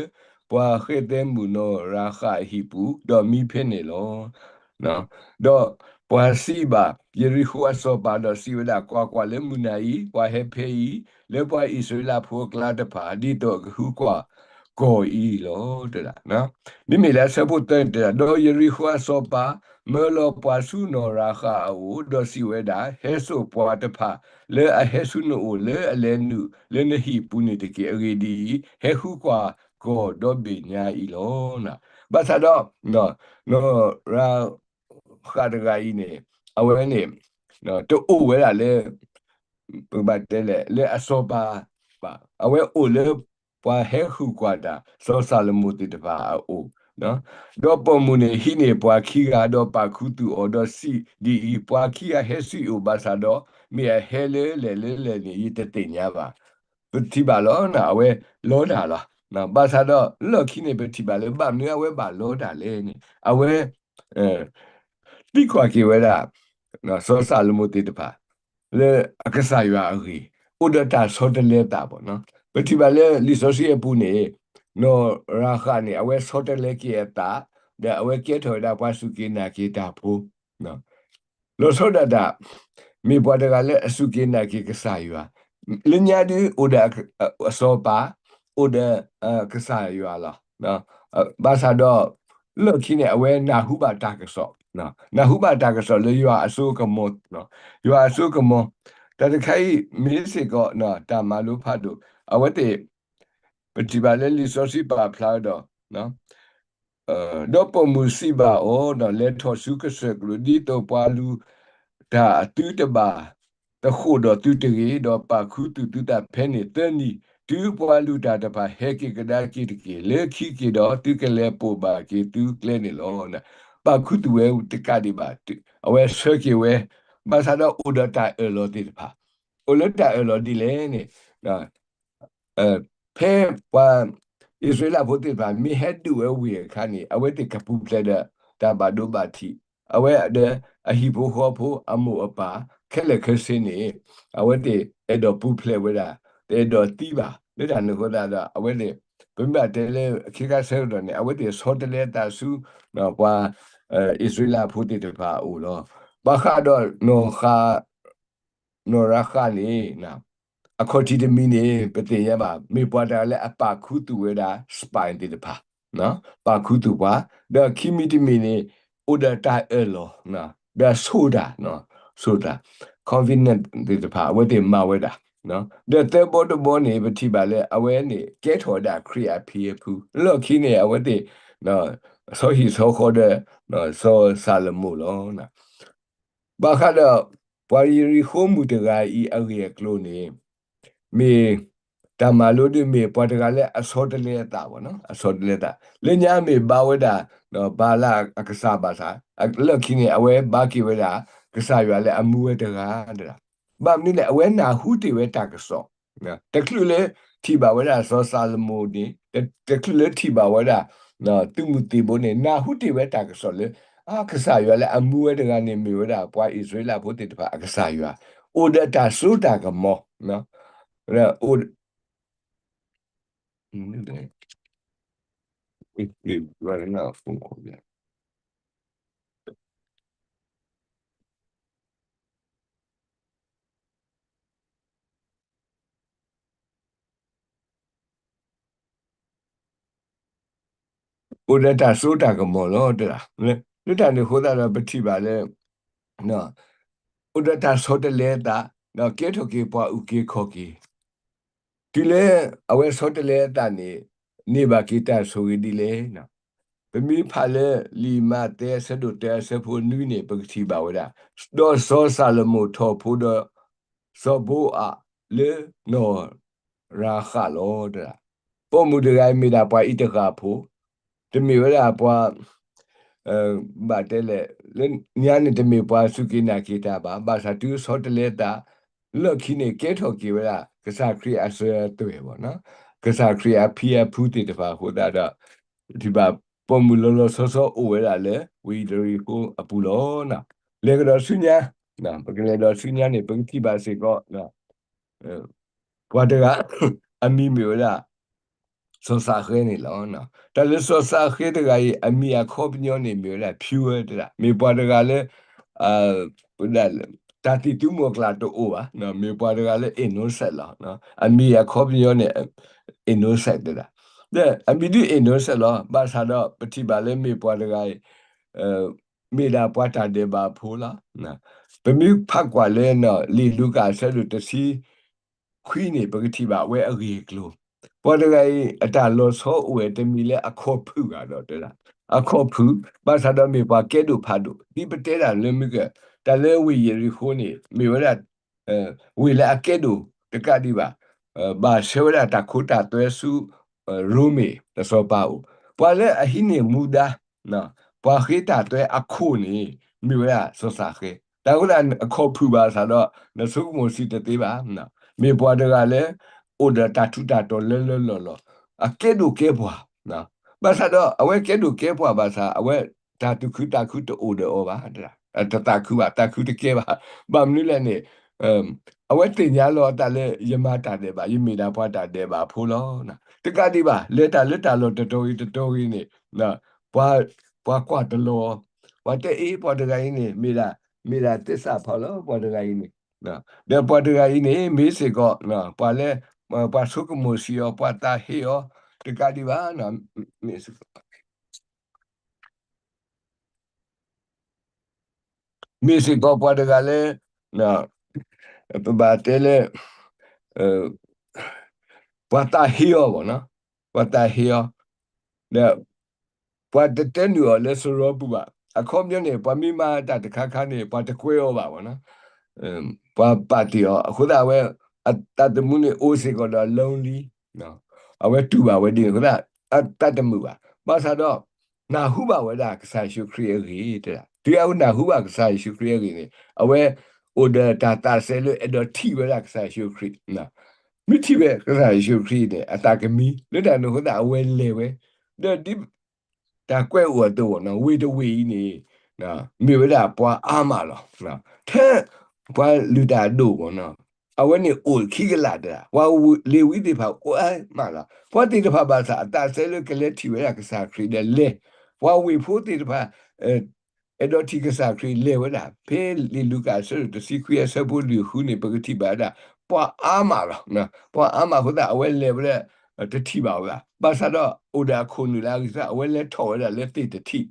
ပှၤဃဲသဲမုၣ်နီၢ်ရၤဃးအဟံၣ်ပူၤ, ဒီးမံဖဲန့ၣ်လီၤ. ဒီးပှၤစံးဘၣ်ယရံၣ်ဃိအစီၤပၤဒီးစံးဝဲဒၣ်, ကွၢ်ကွၢ်, လၢမုၢ်နၤအံၤ ပှၤဟဲဖဲအံၤ လၢပှၤအံၣ်စရ့လးဖိအကျါတဖၣ် ဒ်သိးအကဟူးကွၢ်ကီၢ်အံၤလီၤ. တဲဒၣ်, မ့မ့ၢ်လၢအဆၢဖိသၢန့ၣ်တဲဒၣ်, ဒီးယရံၣ်ဃိအစီၤပၤမၢလီၤပှၤဆူနီၢ်ရၤဃးအအိၣ်, ဒီးစံးဝဲဒၣ်, ဟဲစိာ်ပှၤတဖၣ်လၢအဟဲဆူနအိၣ်လၢအလဲၤနုာ်လၢနဟံၣ်ပူၤန့ၣ်တက့ၢ်. အဂ့ၢ်ဒ်အံၤ, ဟဲဟူးကွၢ်ကီၢ်ဒီဘ့ၣ်ညါအံၤလီၤ. ဘၣ်ဆၣ်ဒီး နီၢ်ရၤ ဃးတဂၤအံၤန့ၣ် အဝဲန့ၣ် တအိၣ်ဝဲဒၣ်လၢ ပကဘၣ်တဲလဲၣ် လၢအစီၤပၤဘၣ်. အဝဲအိၣ်လၢပှၤဟဲဃုာ်ကွၢ်တၢ် စီၤၡၤလမိၣ်သ့ၣ်တဖၣ်အအိၣ်, ဒီးပိာ်မုၣ်န့ၣ်ဟံးန့ၢ်ပှၤခံဂၤ ဒီးပာ်ခူသူၣ်အီၤ ဒီးစံးဒ်အံၤ, ပှၤခံဂၤဟဲဆူယအိၣ်ဘၣ်ဆၣ်ဒီး မ့ၢ်အဟဲလၢလဲၣ်လၢလဲၣ်န့ၣ် ယတသ့ၣ်ညါဘၣ်. ပထံၣ်ဘၣ်လီၤ အဝဲလီတၢ်လီၤ. ဘၣ်ဆၣ်ဒီးလီၢ်ခံန့ၣ် ပထံၣ်ဘၣ်လၢဘၣ်မနုၤအဝဲဘၣ်လီတၢ်လဲၣ်န့ၣ် အဝဲ သံကွၢ်က့ၤဝဲဒၣ် စီၤၡၤလမိၣ်သ့ၣ်တဖၣ် လၢအကစၢ်ယွၤအဂ့ၢ် အိၣ်ဒီးတၢ်ဆီတလဲသးဘၣ်. ပထံၣ်ဘၣ်လၢလံာ်စီဆှံအပူၤန့ၣ် နီၢ်ရၤဃးန့ၣ် အဝဲဆီတလဲက့ၤအသး ဒီးအဝဲကဲထီၣ်ဝဲဒၣ်ပှၤစူၢ်က့ၤနာ်က့ၤတၢ်ဖိ လီၤဆီဒၣ်တၢ် မ့ၢ်ပှၤတဂၤလၢအစူၢ်က့ၤနာ်က့ၤကစၢ်ယွၤ, လၢညါဒုးအိၣ်ဒီးအစီၤပၤ, အိၣ်ဒီးကစၢ်ယွၤလီၤ. ဘၣ်ဆၣ်ဒီး လီၢ်ခံန့ၣ် အဝဲနၢ်ဟူဘၣ်တၢ်ကစီၣ်, နၢ်ဟူဘၣ်တၢ်ကစီၣ်လၢယွၤအစိကမီၤ, ယွၤအစိကမီၤ, တၢ်တခါအံၤ မ့ၢ်စ့ၢ်ကီး တၢ်မၤလိဖးဒိၣ် အဝဲသ့ၣ် ပထံၣ်ဘၣ်လၢလံာ်စီဆှံပာ်ဖျါဒီး ဒီးပိာ်မုၣ်စံးဘၣ်အီၤ, လဲၤထီၣ်ဆူကစၢၢ်ကလိၤ ဒ်သိးပှၤလူၤတၢ်အသုတဘၣ် သဃိးဒီးသုတဂ့ၤ, ဒီးပာ်ခူသူၣ်သုသးဖဲန့ၣ်သၢနံၣ်, တုၤပှၤလုၢ်တၢ်တဖၣ်ဟဲက့ၤကဒါက့ၤတက့ၢ်. လၢခံက့ၤဒီး သုကလဲၤပိာ်ဘၣ်က့ၤသုကျဲန့ၣ်လီၤ. ပာ်ခူသူၣ်ဝဲတကးဒံးဘၣ်, အဝဲဆှၢက့ၤဝဲ, ဘၣ်ဆၣ်ဒီးအိၣ်ဒီးတၢ်အၢၣ်လီၤသ့ၣ်တဖၣ်, အိၣ်လၢတၢ်အၢၣ်လီၤဒ်လဲၣ်န့ၣ် ဖဲပှၤအံၣ်စရ့လးဖိသ့ၣ်တဖၣ် မ့ၢ်ဟဲဒုးဝဲဝ့ၢ်အခါန့ၣ် အဝဲသ့ၣ်ကပူၤဖျဲးဒီးတၢ်ဘၣ်ဒိဘၣ်ထံး, အဝဲဒီးအဟံၣ်ဖိဃီဖိအမိၢ်အပၢ် ခဲလၢာ်ခဲဆ့န့ၣ် အဝဲသ့ၣ်အဲၣ်ဒိးပူၤဖျဲးဝဲဒၣ်, တအဲၣ်ဒိးသံဘၣ်. လၢတၢ်န့ၣ်အဃိသတးဒီး အဝဲသ့ၣ် ပမ့ၢ်ဘၣ်တဲလၢအခ့ခါဆၢကတီၢ်န့ၣ် အဝဲသ့ၣ်ဆီတလဲအသးဆူ ပှၤအံၣ်စရ့လးဖိသ့ၣ်တဖၣ်အအိၣ်လီၤ. ဘၣ်ဃးဒီး နီၢ်ရဃၣ်န့ၣ် အခီၣ်ထံးတမံၤန့ၣ် ပသ့ၣ်ညါဘၣ်, မ့ၢ်ပှၤတဂၤလၢအပာ်ခူသူၣ်ဝဲဒၣ် spy သ့ၣ်တဖၣ်, ပာ်ခူသူၣ်ပှၤ, ဒီးခံမံၤတမံၤန့ၣ် အိၣ်ဒီးတၢ်အၢၣ်လီၤ, ဒီးဆိၣ်တၢ်, ဆိၣ်တၢ် confidence သ့ၣ်တဖၣ် အဝဲသ့ၣ်မၤဝဲဒၣ်, ဒီးသၢဘီတဘီန့ၣ် ပထံၣ်ဘၣ်လၢအဝဲန့ၣ် ကဲထီၣ်ဝဲဒၣ်ခရံာ်အဖံအဖု, လၢခံန့ၣ် အဝဲသ့ၣ် ဆီဟံၣ်ဆီဃီဒီး စီၤၡလိၤမိၣ်လီၤ. ဘၣ်ဃးဒီး ပှၤယရံၤဃိမုၣ်တဂၤအံၤအဂ့ၢ်အကျိၤန့ၣ် မ့ၢ်တၢ်မၤလိဒ် မ့ၢ်ပှၤတဂၤလၢအဆီတလဲအသး, အဆီတလဲအသး, လၢညါမ့ၢ်ဘါဝဲဒၣ် ဘၤလၢအကစၢ်ဘၣ်ဆၣ်, လၢခံန့ၣ် အဝဲဘါက့ၤဝဲဒၣ် ကစၢ်ယွၤလၢအမူဝဲတဂၤဒၣ်. ဘၣ်မနုၤလဲၣ် အဝဲနၢ်ဟူတ့ၢ်ဝဲတၢ်ကစီၣ် တချုးလၢထံၣ်ဘၣ်ဝဲဒၣ်စီၤၡလိၤမိၣ်န့ၣ်, တချုးလၢထံၣ်ဘၣ်ဝဲဒၣ် သုးမုၢ်သံၣ်ဘိန့ၣ် နၢ်ဟူတ့ၢ်ဝဲတၢ်ကစီၣ်လၢ အကစၢ်ယွၤလၢအမူဝဲတဂၤန့ၣ် မ့ၢ်ဝဲဒၣ်ပှၤအံၣ်စရ့လးဖိသ့ၣ်တဖၣ်အကစၢ်ယွၤ, အိၣ်ဒီးတၢ်စိတၢ်ကမီၤ, အိၣ် အိၣ်ဒီးတၢ်စိတၢ်ကမီၤလီၤ. လၢတၢ်န့ၣ်အဃိသတးဒီး ပထံၣ်ဘၣ်လၢ အိၣ်ဒီးတၢ်ဆီတလဲအသး, ဒီးကဲထီၣ်က့ၤပှၤအုၣ်က့ၤခီၣ်က့ၤ, တုၤလၢအဝဲဆီတလဲအသးန့ၣ် န့ၢ်ဘၣ်က့ၤတၢ်ဆိၣ်ဂ့ၤဒ်လဲၣ်. ပမ့ၢ်ဖးလၢလံာ်မးသဲအဆၢဒိၣ်တၢအဆၢဖိနွံန့ၣ် ပကထံၣ်ဘၣ်ဝဲဒၣ်, ဒီးစီၤၡလိၤမိၣ်ထီၣ်ဖိဒီး စီၤဘိအးလၢနီၢ်ရၤဃးလီၤ. ပိာ်မုၣ်တဂၤအံၤမ့ၢ်ဒၣ်ပှၤအံးတဃၣ်ဖိ, တမ့ၢ်ဝဲဒၣ်ပှၤ ဘၣ်တဲလဲၣ်, လၢညါန့ၣ်တမ့ၢ်ပှၤစူၢ်က့ၤနာ်က့ၤတၢ်ဘၣ်, ဘၣ်ဆၣ်တုၤဆီတလဲသး လၢခံန့ၣ်ကဲထီၣ်က့ၤဝဲဒၣ် ကစၢ်ခရံာ်အစၢၤအသွဲၣ်ဘၣ်, ကစၢ်ခရံာ်အဖံအဖုသ့ၣ်တဖၣ်အဃိသတးဒီး ထံၣ်ဘၣ်ပိာ်မုၣ်လီၤလီၤဆီဆီအိၣ်ဝဲဒၣ်လၢဝ့ၢ်ယရံၤဃိအပူၤလီၤ. လဲၤကဒီးဆူညါ, ပကလဲၤဒီးဆူညါန့ၣ် ပကထံၣ်ဘၣ်စ့ၢ်ကီး ပှၤတဂၤ အမံၤမ့ၢ်ဝဲဒၣ် စီၤစးဃဲန့ၣ်လီၤ. တၢ်လၢစီၤစးဃဲတဂၤအံၤ အမံၤအခီပညီန့ၣ်မ့ၢ်ဝဲဒၣ် pure တဒၣ်, မ့ၢ်ပှၤတဂၤလၢ တၢ်သံၣ်သူမီၤကျၢ်တအိၣ်ဘၣ်, မ့ၢ်ပှၤတဂၤလၢ innocent လီၤ. အမံၤအခီပညီန့ၣ် innocent တဒၣ်, ဒီးအမံၤဒ် innocent လီၤ. ဘၣ်ဆၣ်ဒီးပထံၣ်ဘၣ်လၢမ့ၢ်ပှၤတဂၤအံၤ မ့ၢ်ဒၣ်ပှၤတၢ်ဒဲးဘးဖိလီၤ. ပမ့ၢ်ဖးကွၢ်လၢ လံာ်လူၤကၣ်အဆၢဒိၣ်တဆံခွံန့ၣ် ပကထံၣ်ဘၣ်ဝဲအဂ့ၢ်အကျိၤ, ပှၤတဂၤအံၤ အတၢ်လီၤဆီအိၣ်ဝဲတမံၤလၢအခီၣ်ဖုၣ်ဂၤဒီးတဲဒၣ်, အခီၣ်ဖုၣ်, ဘၣ်ဆၣ်ဒီးမ့ၢ်ပှၤကဲဒိၣ်ဖးဒိၣ်, ဒ်ပတဲတၢ်လၢမုၢ်က, တၢ်လၢဝ့ၢ်ယရံၤဃိန့ၣ် မ့ၢ်ဝဲဒၣ် ဝ့ၢ်လၢအကဲဒိၣ်တကးဒံးဘၣ်, ဘၣ်ဆှၢဝဲဒၣ်တၢ်ခိတၢ်သွဲဆူ ရိမ့ၤ တစီၤပၤအိၣ်, ပှၤလၢအဟံးန့ၢ်မူဒါ ပှၤဃ့တၢ်သွဲအခိၣ်န့ၣ် မ့ၢ်ဝဲဒၣ်စီၤစးဃဲ, တၢ်အဃိသတး အခီၣ်ဖုၣ်ဘၣ်ဆၣ်ဒီး နဆိကမိၣ်ဆံးတသ့ဘၣ်, မ့ၢ်ပှၤတဂၤလၢ အိၣ်ဒီးတၢ်ထူးတၢ်တီၤလၢလၢလီၢ်လီၢ်, အကဲဒိၣ်ကဲပှၤ, ဘၣ်ဆၣ်ဒီးအဝဲကဲဒိၣ်ကဲပှၤဘၣ်ဆၣ် အဝဲတၢ်သူၣ်ခုသးခုတအိၣ်ဒီးအီၤဘၣ်, တသးခုဘၣ်, သးခုတကဲဘၣ်, ဘၣ်မနုၤလဲၣ်န့ၣ် အဝဲသ့ၣ်ညါလီၤအသးလၢယမၤတၢ်ဒဲးဘး, ယမ့ၢ်ဒၣ်ပှၤတၢ်ဒဲးဘးဖိလီၤ. တကးဒံးဘၣ် လဲၤတၢ်လၢတၢ်လီၢ်တတီၤဂ့ၤတတီၤဂ့ၤန့ၣ် ပှၤကွၢ်တလီၤ, ပှၤတဲအ့ၣ် ပှၤတဂၤအံၤန့ၣ် မ့ၢ်ဒၣ် မ့ၢ်ဒၣ်သစ္စာဖောက်လီၤ ပှၤတဂၤအံၤန့ၣ်, ဒီးပှၤတဂၤအံၤန့ၣ် မ့ၢ်စ့ၢ်ကီး ပှၤလၢ ပှၤဆိကမိၣ်ဆံးအီၤ ပှၤသးဟ့အီၤ တကးဒံးဘၣ် မ့ၢ်စ့ၢ်ကီးပှၤတဂၤလၢ ပဘၣ်တဲလၢ ပှၤသးဟ့အီၤဘၣ်နီၤ, ပှၤသးဟ့အီၤ, ဒီးပှၤတတဲနုာ်အီၤလၢစရီပူၤဘၣ်. အခီပညီန့ၣ် ပှၤမ့ၢ်မၤတၢ်တခါခါန့ၣ် ပှၤတကွဲအီၤဘၣ်ဘၣ်နီၤ. ပှၤပာ်တ့ၢ်အီၤ အဃိသတးအဝဲ အသးသမူန့ၣ်အိၣ်စ့ၢ်ကီးဒီး lonely, အဝဲတူၢ်ဘၣ်ဝဲဒ်န့ၣ်အဃိသတး အသးတမုာ်ဘၣ်. ဘၣ်ဆၣ်ဒီး နၢ်ဟူဘၣ်ဝဲဒၣ်ကစၢ်ယ့ၣ်ၡူးခရံာ်အဂ့ၢ်, တုၤအဝဲနၢ်ဟူဘၣ်ကစၢ်ယ့ၣ်ၡူးခရံာ်အဂ့ၢ်န့ၣ် အဝဲအိၣ်ဒီးတၢ်သးစဲလၢအဲၣ်ဒိးထံၣ်ဝဲဒၣ်ကစၢ်ယ့ၣ်ၡူးခရံာ်, မ့ၢ်ထံၣ်ဝဲကစၢ်ယ့ၣ်ၡူးခရံာ်န့ၣ် အသးကမံ, လၢတၢ်န့ၣ်အဃိသတးအဝဲလဲၤဝဲ, ဒီးဒ် တၢ်ကွဲးအိၣ်အသိးနီၤ ဝ့ၢ်တဝ့ၢ်အံၤန့ၣ် မ့ၢ်ဝဲဒၣ်ပှၤအါမးလီၤ. ထဲပှၤလုၢ်တၢ်အဒိၣ်မးနီၤ အဝဲန့ၣ်အိၣ်ခံကလးတဂၤ, ပှၤလ့ၤဝံသ့ၣ်တဖၣ်အိၣ်အါမးလီၤ. ပှၤသ့ၣ်တဖၣ်ဘၣ်ဆၣ် အသးစဲလၢကလဲၤထံၣ်ဝဲဒၣ်ကစၢ်ခရံာ်ဒီးလဲၤ, ပှၤဝ့ၢ်ဖိသ့ၣ်တဖၣ် အဲၣ်ဒိးထံၣ်ကစၢ်ခရံာ်လဲၤဝဲဒၣ်, ဖဲလံာ်လူၤကၣ်အဆၢဒိၣ်တဆံခွံအဆၢဖိလွံၢ်ဃုန့ၣ် ပကထံၣ်ဘၣ်ဝဲဒၣ် ပှၤအါမးလီၤ. ပှၤအါမးအဃိသတး အဝဲလဲၤဝဲဒၣ် တထံၣ်ဘၣ်ဝဲဘၣ်. ဘၣ်ဆၣ်ဒီးအိၣ်ဒီးအခိၣ်နူာ်လၢအဂ့ၤသတး အဝဲလဲၤထီၣ်ဝဲဒၣ်လၢသ့ၣ်တထံၣ်,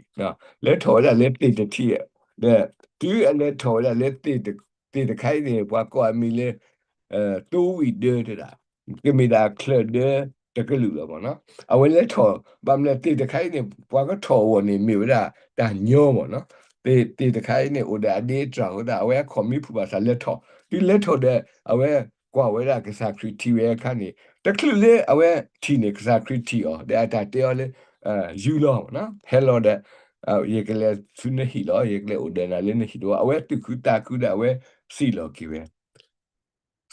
လဲၤထီၣ်ဝဲဒၣ်လၢသ့ၣ်တထံၣ်, ဒီးတုၤအလဲၤထီၣ်ဝဲဒၣ်လၢ သ့ၣ်တခါအံၤန့ၣ် ပှၤကိးအမံၤလၢ သိဝံၣ်ဒၢတဒၣ်, ကမ့ၢ်ဒၣ်ချၢၣ်ဒၢတကလုာ်လီၤမးနီၤ. အဝဲလဲၤထီၣ် ဘၣ်မနုၤသ့ၣ်တခါအံၤန့ၣ် ပှၤကထီၣ်အဂီၢ်န့ၣ် မ့ၢ်ဝဲဒၣ်တၢ်ညီမးနီၤ. သ့ၣ်တခါအံၤန့ၣ် အိၣ်ဒီးအဒ့အတြၢ်အဃိသတး အဝဲအခီၣ်မ့ၢ်ဖုၣ်ဘၣ်ဆၣ်လဲၤထီၣ်, တုၤလဲၤထီၣ်ဒီး အဝဲကွၢ်ဝဲဒၣ်ကစၢ်ခရံာ်ထံၣ်ဝဲအခါန့ၣ် တချုးလၢအဝဲထံၣ်န့ၣ် ကစၢ်ခရံာ်ထံၣ်အီၤ ဒီးအတၢ်တဲအီၤလၢ ယူၤလီၤမးနီၤ, ဟဲလီၤဒီး ယကလဲၤဆူနဟံၣ်လီၤ, ယကလဲၤအိၣ်ဒီးနၤလၢနဟံၣ်တဝီ, အဝဲသူၣ်ခုသးခုဒီးအဝဲစံၣ်လီၤက့ၤဝဲ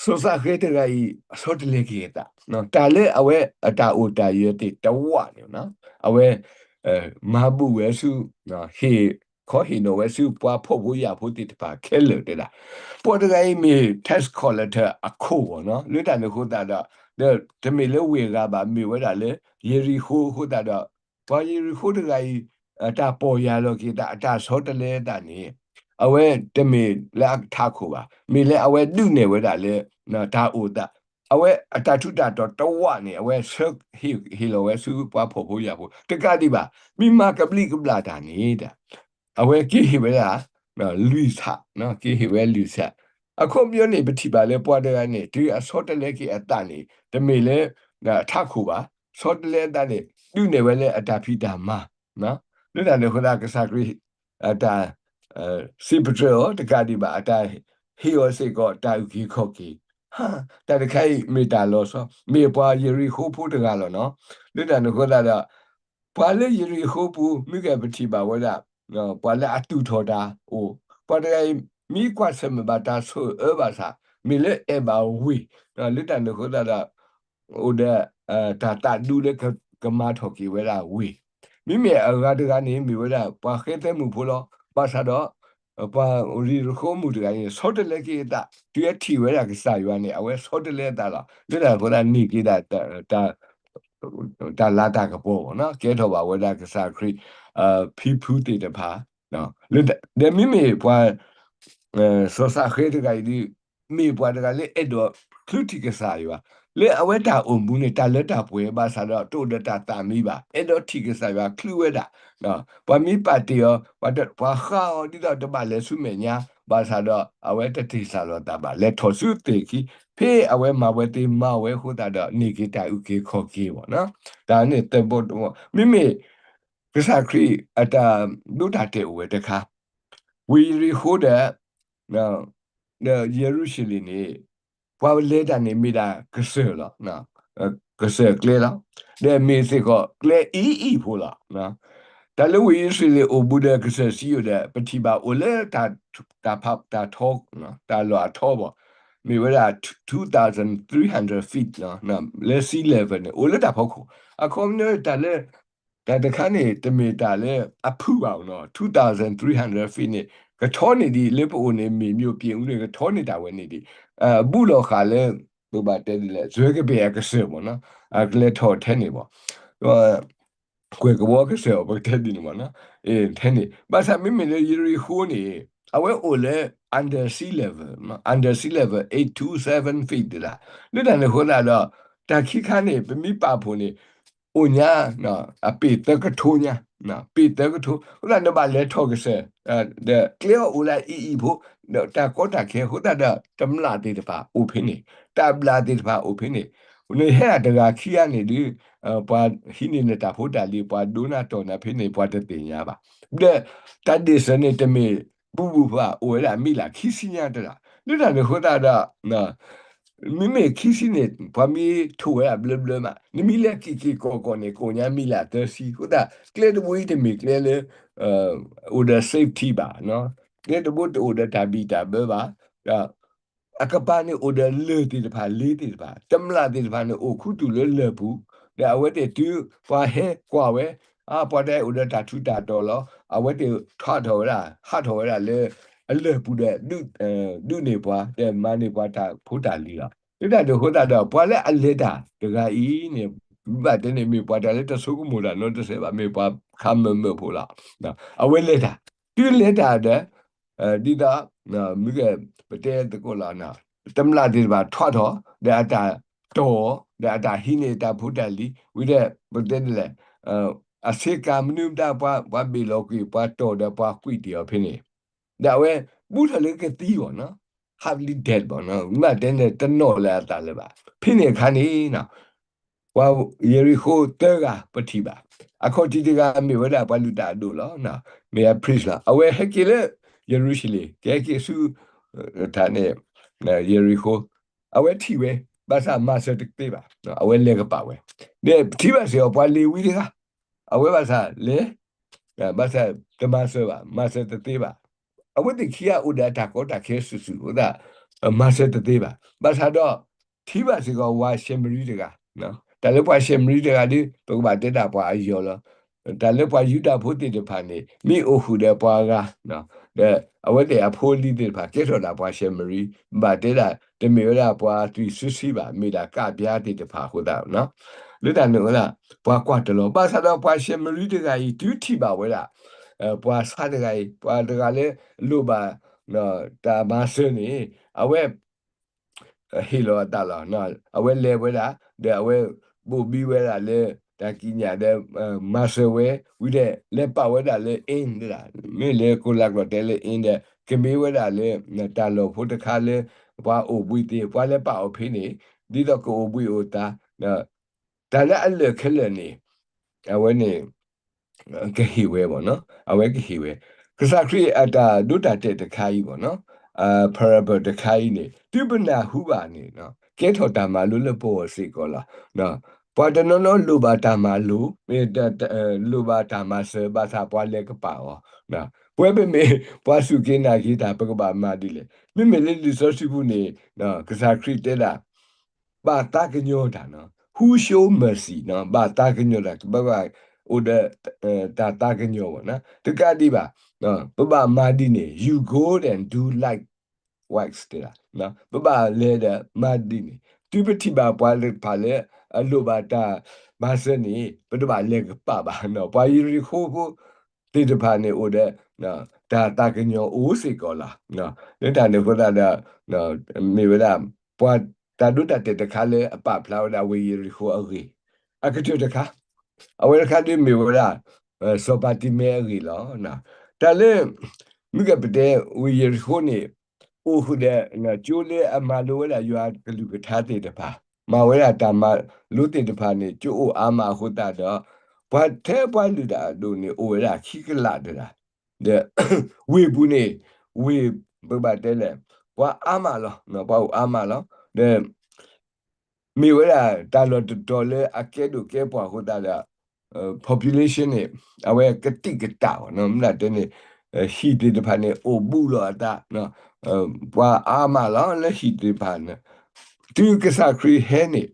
စီၤစးဃဲတဂၤအံၤ အဆီတလဲက့ၤအသး, တၢ်လၢအဝဲအတၢ်အိၣ်တၢ်ယၢၤသ့ၣ်တဝးန့ၣ်, အဝဲ မၤဘူၣ်ဝဲဆူ ဟ့ၣ်ခီဟ့ၣ်နီၤဝဲဆူပှၤဖှီၣ်ဖိယာ်ဖိသ့ၣ်တဖၣ်ခဲလၢာ်တဲဒၣ်, ပှၤတဂၤအံၤမ့ၢ် tax collector အခိၣ်ဘၣ်နီၤ, လၢတၢ်န့ၣ်အဃိသတးဒီး ဒီးတမ့ၢ်လၢဝ့ၢ်အဂၤဘၣ်, မ့ၢ်ဝဲဒၣ်လၢယရံၤဃိအဃိသတးဒီး ပှၤယရံၤဃိတဂၤအံၤ တၢ်ပီၢ်ယၢ်လီၤက့ၤသး အတၢ်ဆီတလဲအသးန့ၣ် အဝဲတမ့ၢ်လၢအထးခိၣ်ဘၣ်, မ့ၢ်လၢအဝဲဒုးနဲၣ်ဝဲဒၣ်လၢ တၢ်အိၣ်သး, အဝဲအတၢ်ထူးတၢ်တီၤတဝးန့ၣ် အဝဲဆၢဟ့ၣ်လီၤဝဲဆူပှၤဖှီၣ်ဖိယာ်ဖိ, တကးဒံးဘၣ် မ့ၢ်မၤကဘျံးကဘျၣ်တၢ်န့ၣ် အဝဲက့ၤဟ့ၣ်ဝဲဒၣ် လွံၢ်ဆံ, က့ၤဟ့ၣ်ဝဲလွံၢ်ဆံ, အခီပညီန့ၣ် ပထံၣ်ဘၣ်လၢပှၤတဂၤန့ၣ် တုၤအဆီတလဲက့ၤအသးန့ၣ် တမ့ၢ်လၢ ထးခိၣ်ဘၣ်, ဆီတလဲအသးန့ၣ် ဒုးနဲၣ်ဝဲလၢအတၢ်ဖံးတၢ်မၤ, လၢတၢ်န့ၣ်အဃိသတး ကစၢ်ခရံာ် အတၢ် စံးပတြၢၤအီၤတကးဒံးဘၣ် အတၢ်ဟ့ၣ်အီၤစ့ၢ်ကီးတၢ်အုၣ်က့ၤခီၣ်က့ၤ, တၢ်တခါအံၤမ့ၢ်တၢ်လီၤဆီ, မ့ၢ်ပှၤယရံၤဃိဖိတဂၤလီၤနီၤ, လၢတၢ်န့ၣ်အဃိသတးဒီး ပှၤလၢယရံၤဃိပူၤ မ့ၢ်ကပထံၣ်ဘၣ်ဝဲဒၣ် ပှၤလၢအသူၣ်ထီၣ်တၢ်အိၣ်, ပှၤတဂၤအံၤ မ့ၢ်ကွၢ်ဆၢၣ်မဲာ်ဘၣ်တၢ်ဆိၣ်အၢဘၣ်ဆၣ် မ့ၢ်လၢအဲၣ်ဘၣ်ဝ့ၢ်, လၢတၢ်န့ၣ်အဃိသတးဒီး အိၣ်ဒီး တၢ်သးဒူလၢကမၤထီၣ်က့ၤဝဲဒၣ်ဝ့ၢ်, မ့မ့ၢ်အဂၤတဂၤန့ၣ် မ့ၢ်ဝဲဒၣ်ပှၤဃဲသဲမုၣ်ဖိလီၤ, ဘၣ်ဆၣ်ဒီး ပှၤရံၤဃိမုၣ်တဂၤန့ၣ် ဆီတလဲက့ၤအသး, တုၤအထံၣ်ဝဲဒၣ်ကစၢ်ယွၤန့ၣ် အဝဲဆီတလဲအသးလီၤ, လၢတၢ်အဃိသတးန့ၢ်က့ၤဒၣ် တၢ်လၤတၢ်ကပီၤဘၣ်နီၤ, ကဲထီၣ်ဘၣ်ဝဲဒၣ်ကစၢ်ခရံာ် ဖံဖုသ့ၣ်တဖၣ်, ဒီးမ့မ့ၢ်ပှၤ စီၤစးဃဲတဂၤအံၤဒ် မ့ၢ်ပှၤတဂၤလၢအဲၣ်ဒိးချုးထံၣ်ကစၢ်ယွၤ, လၢအဝဲတၢ်အိၣ်မူန့ၣ် တၢ်လၢတၢ်ပှဲၤ ဘၣ်ဆၣ်ဒီးတအိၣ်ဒီးတၢ်သးမံဘၣ်, အဲၣ်ဒိးထံၣ်ကစၢ်ယွၤချုးဝဲဒၣ်, ပှၤမ့ၢ်ပာ်တ့ၢ်အီၤ ပှၤဃၣ်အီၤဒ်သိးတဘၣ်လဲၤဆူမဲာ်ညါ, ဘၣ်ဆၣ်ဒီးအဝဲတတ့ၢ်စၢ်လီၤသးဘၣ်, လဲၤထီၣ်ဆူသ့ၣ်ခံ, ဖဲအဝဲမၤဝဲသ့မၤဝဲအဃိသတးဒီး န့ၢ်က့ၤတၢ်အုၣ်က့ၤခီၣ်က့ၤဘၣ်နီၤ, တၢ်န့ၣ်သၢဘီတဘီ, မ့မ့ၢ် ကစၢ်ခရံာ်အတၢ်ဒိတၢ်တဲာ်အိၣ်ဝဲတခါ, ဝ့ၢ်ယရံၤဃိဒီး ဒီးယရူၤၡလ့ၣ်န့ၣ် ပှၤလဲၤတၢ်န့ၣ်မ့ၢ်ဒၣ်ကစၢၢ်လီၤ, ကစၢၢ်ကျဲလီၤ, ဒီးမ့ၢ်စ့ၢ်ကီးကျဲအံၤအံၤဖိလီၤ. တၢ်လၢဝ့ၢ်ယရူၤၡလ့ၣ်အိၣ်ဘူးဒီးကစၢၢ်စံယိၣ်ဒီး ပထံၣ်ဘၣ်အိၣ်လၢ တၢ်ဖးတၢ်ထီ, တၢ်လီၢ်အထီဘၣ်, မ့ၢ်ဝဲဒၣ် two thousand three hundred feet လၢ sea level န့ၣ် အိၣ်လၢတၢ်ဖီခိၣ်, အခီပညီတၢ်လၢ တၢ်တခါန့ၣ် တမ့ၢ်တၢ်လၢအဖုၣ်ဘၣ်နီၤ, two thousand three hundred feet န့ၣ် ကထီန့ၢ်ဒံး လၢပအိၣ်န့ၣ် မ့ၢ်မ့ၢ်အိၣ်ပျ့ၤအူန့ၣ် ကထီန့ၢ်တၢ်ဝဲန့ၣ်ဒံး, ဘူးလီၤဃာ်လၢ ပဘၣ်တဲဒ်လဲၣ် စၢၤကဘဲၣ်အကစၢၢ်မ့ၢ်နီၤ, အကလဲၤထီၣ်ထဲန့ၣ်ဘၣ် ကွဲၢ်ကဝီၤကစၢၢ်အီၤ ပကတဲဒ်န့ၣ်မ့ၢ်နီၤ, ထဲန့ၣ် ဘၣ်ဆၣ်မ့မ့ၢ်လၢယရံၤဃိန့ၣ် အဝဲအိၣ်လၢ under sea level, under sea level eight two seven feet တဒၣ်, လၢတၢ်န့ၣ်အဃိသတးဒီး တၢ်ခံခါန့ၣ် ပမ့ၢ်ပာ်ဖှိၣ်န့ၣ် အိၣ်ညါ အပ့ၢ်သၢကထိညါ, ပ့ၢ်သၢကထိ, အဃိသတးနဘၣ်လဲၤထီၣ်ကစၢၢ်, ဒီးကျဲအီၤအိၣ်လၢအံၤအံၤဖိ, ဒီးတၢ်ကီတၢ်ခဲ အဃိသတးဒီး တမျၢ်သ့ၣ်တဖၣ်အိၣ်ဖဲန့ၣ်, တၢ်ဘျၣ်သ့ၣ်တဖၣ်အိၣ်ဖဲန့ၣ်, နဟဲအတဂၤခံဂၤန့ၣ်ဒုး ပှၤဟံးန့ၢ်နတၢ်ဖိတၢ်လံၤ ပှၤဒိနၤတီၢ်နၤဖဲန့ၣ် ပှၤတသ့ၣ်ညါဘၣ်, ဒီးတၢ်ဒ့ၣ်စၢၤန့ၣ် တမ့ၢ်ဘူးဘူးဖး အိၣ်ဝဲဒၣ်မံလၢ်ခံဆံညါတဒၣ်, လၢတၢ်န့ၣ်အဃိသတးဒီး မ့မ့ၢ်ခံဆံန့ၣ် ပှၤမ့ၢ်ထိၣ်ဝဲဒၣ်ဘျၢဘျၢမး, နမ့ၢ်လဲၤက့ၤက့ၤကီၤကီၤန့ၣ် ကိးညါမံၤလၢ်သၢဆံ, အဃိသတး ကျဲတဘိအံၤတမ့ၢ်ကျဲလၢ အိၣ်ဒီး safety ဘၣ်, ကျဲတဘိတအိၣ်ဒီးတၢ်ဘံၣ်တၢ်ဘၢဘၣ်, အကပၤန့ၣ်အိၣ်ဒီးလၢၢ်သ့ၣ်တဖၣ် လ့သ့ၣ်တဖၣ်, တမျၢ်သ့ၣ်တဖၣ်န့ၣ် အိၣ်ခူသူၣ်လၢလၢၢ်ပူၤ, ဒီးအဝဲသ့ၣ်တုၤပှၤဟဲကွၢ်ဝဲ, အါ ပှၤတၢ်အိၣ်ဒီးတၢ်ထူးတၢ်တီၤလီၤ, အဝဲသ့ၣ်ထီၣ်ထီၣ်ဝဲဒၣ် ဟးထီၣ်ဝဲဒၣ်လၢ အလၢၢ်ပူၤဒီး ဒုးန့ၢ်ပှၤ ဒီးမၤန့ၢ်ပှၤတၢ်ဖိတၢ်လံၤလီၤ. လၢတၢ်န့ၣ်အဃိသတးဒီး ပှၤလၢအလဲၤတၢ်တဂၤအံၤန့ၣ် ဘၣ်တဲန့ၣ် မ့ၢ်ပှၤတၢ်လၢတဆိကမိၣ်တၢ်နီတစဲးဘၣ်, မ့ၢ်ပှၤခးမၢၢ်မၢၢ်ဖိလီၤ. အဝဲလဲၤတၢ်, တုၤလဲၤတၢ်ဒီး ဒ်သိး မ့ၢ်ကဲ ပတဲသကိးလီၤ, တမျၢ်သ့ၣ်တဖၣ်ထီၣ်ထီၣ် ဒီးအတၢ်တီၢ် ဒီးအတၢ်ဟံးန့ၢ်တၢ်ဖိတၢ်လံၤ ဝံၤဒီး ပတဲဒ်လဲၣ်, အဆ့ကၤမနုၤမတၤ ပှၤဘ့ၣ်လီၤကွံာ် ပှၤတီၢ်ဒီးပှၤကွံာ်တ့ၢ်အီၤဖဲန့ၣ်, ဒီးအဝဲဘူးထီၣ်လၢကသံအီၤနီၤ, halfly dead ဘၣ်နီၤ, မ့ၢ်တဲန့ၣ် တနီၣ်လၢအသးလၢၤဘၣ်. ဖဲန့ၣ်အခါန့ၣ် ပှၤယရံၣ်ဃိၤသၢဂၤပထံၣ်ဘၣ်. အခီၣ်ထံးတဂၤမ့ၢ်ဝဲဒၣ်ပှၤလုၢ်တၢ်အဒိၣ်လီၤ, မ့ၢ်အ priest လီၤ. အဝဲဟဲက့ၤလၢယရူၤၡလ့ၣ်, ကဟဲက့ၤဆူ တၢ်န့ၣ် ယရံၣ်ဃိၤ, အဝဲထံၣ်ဝဲ, ဘၣ်ဆၣ်မၤစၢၤတသ့ဘၣ်, အဝဲလဲၤကပာ်ဝဲ. ဒီးထံၣ်ဘၣ်စ့ၢ်ကီးပှၤလ့ၤဝံတဂၤ, အဝဲဘၣ်ဆၣ်လဲၤ ဘၣ်ဆၣ်တမၤစၢၤဘၣ်, မၤစၢၤတသ့ဘၣ်. အဝဲသ့ၣ်ခံဂၤအိၣ်ဒီးအတၢ်ကီတၢ်ခဲစုာ်စုာ်အဃိသတး မၤစၢၤတသ့ဘၣ်. ဘၣ်ဆၣ်ဒီး ထံၣ်ဘၣ်စ့ၢ်ကီးပှၤၡဲမရံတဂၤ, တၢ်လၢပှၤၡဲမရံတဂၤဒီး ပကဘၣ်တဲတၢ်ပှၤအယီၤလီၤ. တၢ်လၢပှၤယူဒၤဖိသ့ၣ်တဖၣ်န့ၣ် မ့ၢ်အိၣ်ဃုာ်ဒီးပှၤဂၤ ဒီးအဝဲသ့ၣ်အဖိအလံၤသ့ၣ်တဖၣ် ကဲထီၣ်ဒၣ်ပှၤၡဲမရံ, ဘၣ်တဲဒၣ် တမ့ၢ်ဝဲဒၣ်ပှၤသွံၣ်စီဆှံဘၣ်, မ့ၢ်ဒၣ်ကးပၠါသ့ၣ်တဖၣ်အဃိသတးနီၤ. လၢတၢ်န့ၣ်အဃိသတး ပှၤကွၢ်တလီၤ. ဘၣ်ဆၣ်ဒီးပှၤၡဲမရံတဂၤအံၤ တုၤထံၣ်ဘၣ်ဝဲဒၣ် ပှၤဆါတဂၤအံၤ, ပှၤတဂၤလၢလိၣ်ဘၣ် တၢ်မၤစၢၤန့ၣ် အဝဲ ဟ့ၣ်လီၤအသးလီၤ. အဝဲလဲၤဝဲဒၣ် ဒီးအဝဲဘိၣ်ဘံဝဲဒၣ်လၢ တၢ်ကံးညာ်ဒီး မၤစၢၤဝဲ ဝံၤဒီး လဲၤပာ်ဝဲဒၣ်လၢ inn ဒၣ်, မ့ၢ်လၢကိးလးကျိာ်တဲလၢ inn ဒီး ကမ့ၢ်ဝဲဒၣ်လၢ တၢ်လီၢ်ဖိတခါလၢ ပှၤအိၣ်ဘှံးသ့, ပှၤလဲၤပာ်အီၤဖဲန့ၣ် ဒ်သိးကအိၣ်ဘှံးအိၣ်သါ တၢ်လၢအလၢာ်ခဲလၢာ်န့ၣ် အဝဲန့ၣ် ကဟ့ၣ်ဝဲဘၣ်နီၤ, အဝဲကဟ့ၣ်ဝဲ. ကစၢ်ခရံာ်အတၢ်ဒိတၢ်တဲာ်တခါအံၤဘၣ်နီၤ, အ parable တခါအံၤန့ၣ် တုၤပနၢ်ဟူဘၣ်န့ၣ် ကဲထီၣ်တၢ်မၤလိလၢပဂီၢ်စ့ၢ်ကီးလီၤ. ပှၤတနီၤနီၤလိၣ်ဘၣ်တၢ်မၤလိ, မ့ၢ် လိၣ်ဘၣ်တၢ်မၤစၢၤ ဘၣ်ဆၣ်ပှၤလဲၤကပာ်အီၤ. ပဝဲပမ့ၢ်ပှၤစူၢ်က့ၤနာ်က့ၤတၢ် ပကဘၣ်မၤဒ်လဲၣ်. မ့မ့ၢ်လၢလံာ်စီဆှံပူၤန့ၣ် ကစၢ်ခရံာ်တဲဒၣ် ဘၣ်သးကညီၤတၢ်နီၤ, who show mercy နီၤ, ဘၣ်သးကညီၤတၢ်, ပဘၣ်အိၣ်ဒီး တၢ်သးကညီၤဘၣ်နီၤ, တကးဒံးဘၣ် ပဘၣ်မၤဒ်န့ၣ် you go and do likewise တဲဒၣ်, ပဘၣ်လဲၤဒီးမၤဒ်န့ၣ်, တုၤပထံၣ်ဘၣ်ပှၤတဖၣ်လၢအလိၣ်ဘၣ်တၢ်မၤစၢၤန့ၣ် ပတဘၣ်လဲၤကပာ်ဘၣ်နီၤ, ပှၤယရံၣ်ဃိၤဖိသ့ၣ်တဖၣ်န့ၣ်အိၣ်ဒီး တၢ်သးကညီၤအိၣ်စ့ၢ်ကီးလီၤ. လၢတၢ်န့ၣ်အဃိသတးဒီး မ့ၢ်ဝဲဒၣ် ပှၤတၢ်ဒိတၢ်တဲာ်တခါလၢအပာ်ဖျါဝဲဒၣ်ဝ့ၢ်ယရံၣ်ဃိၤအဂ့ၢ်, အကတၢၢ်တခါ, အဝဲတခါဒ်မ့ၢ်ဝဲဒၣ် စီၤပၤတံၤမဲအဂ့ၢ်လီၤ. တၢ်လၢ မ့ၢ်ကဲပတဲ ဝ့ၢ်ယရံၣ်ဃိၤန့ၣ် အိၣ်ဃုာ်ဒီး ကၠိလၢအမၤလိဝဲဒၣ်ယွၤကလုၢ်ကထါသ့ၣ်တဖၣ်, မၤဝဲဒၣ်တၢ်မၤလိသ့ၣ်တဖၣ်န့ၣ် ကၠိအိၣ်အါမးအဃိသတးဒီး ပှၤထဲပှၤလုၢ်တၢ်အဒိၣ်န့ၣ် အိၣ်ဝဲဒၣ်ခံကလးတဒၣ်, ဒီး ဝ့ၢ်ပူၤန့ၣ် ဝ့ၢ်ပဘၣ်တဲလဲၣ် ပှၤအါမးလီၤ, ပှၤအိၣ်အါမးလီၤ. ဒီး မ့ၢ်ဝဲဒၣ်တၢ်လီၢ်တတီၤလၢအကဲဒိၣ်ကဲပှၢ်အဃိသတးဒီး population န့ၣ် အဝဲကတံာ်ကတာ်ဘၣ်, မ့ၢ်ဒၣ်တဲန့ၣ် ဟံၣ်သ့ၣ်တဖၣ်န့ၣ် အိၣ်ဘူးလိာ်အသး, ပှၤအါမးလီၤလၢဟံၣ်သ့ၣ်တဖၣ်န့ၣ်, တုၤကစၢ်ခရံာ်ဟဲန့ၣ်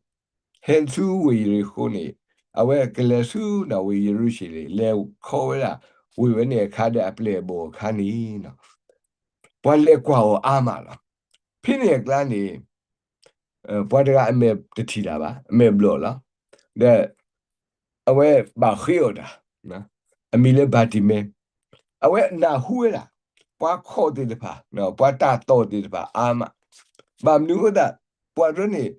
ဟဲဆူဝ့ၢ်ယရံၣ်ဃိၤန့ၣ် အဝဲကလဲၤဆူဒီးဝ့ၢ်ယရူၤၡလ့ၣ် လဲၤခီဝဲဒၣ် ဝ့ၢ်ဝဲန့ၣ်အခါဒီးအပျဲၢ်အဘီၣ်အခါန့ၣ် ပှၤလဲၤကွၢ်အီၤအါမးလီၤ. ဖဲန့ၣ်အကျါန့ၣ် ပှၤတဂၤအမဲာ်တထံၣ်တၢ်ဘၣ်, အမဲာ်ဘျီၣ်လီၤ. ဒီး အဝဲဘၣ်ဃ့အီၣ်တၢ်, အမံၤလၢဘၤတံၤမဲ, အဝဲနၢ်ဟူဝဲဒၣ် ပှၤခိးသ့ၣ်တဖၣ်, ပှၤတၢ်သီၣ်သ့ၣ်တဖၣ်အါမး, ဘၣ်မနုၤအဃိသတး ပှၤတဖၣ်န့ၣ်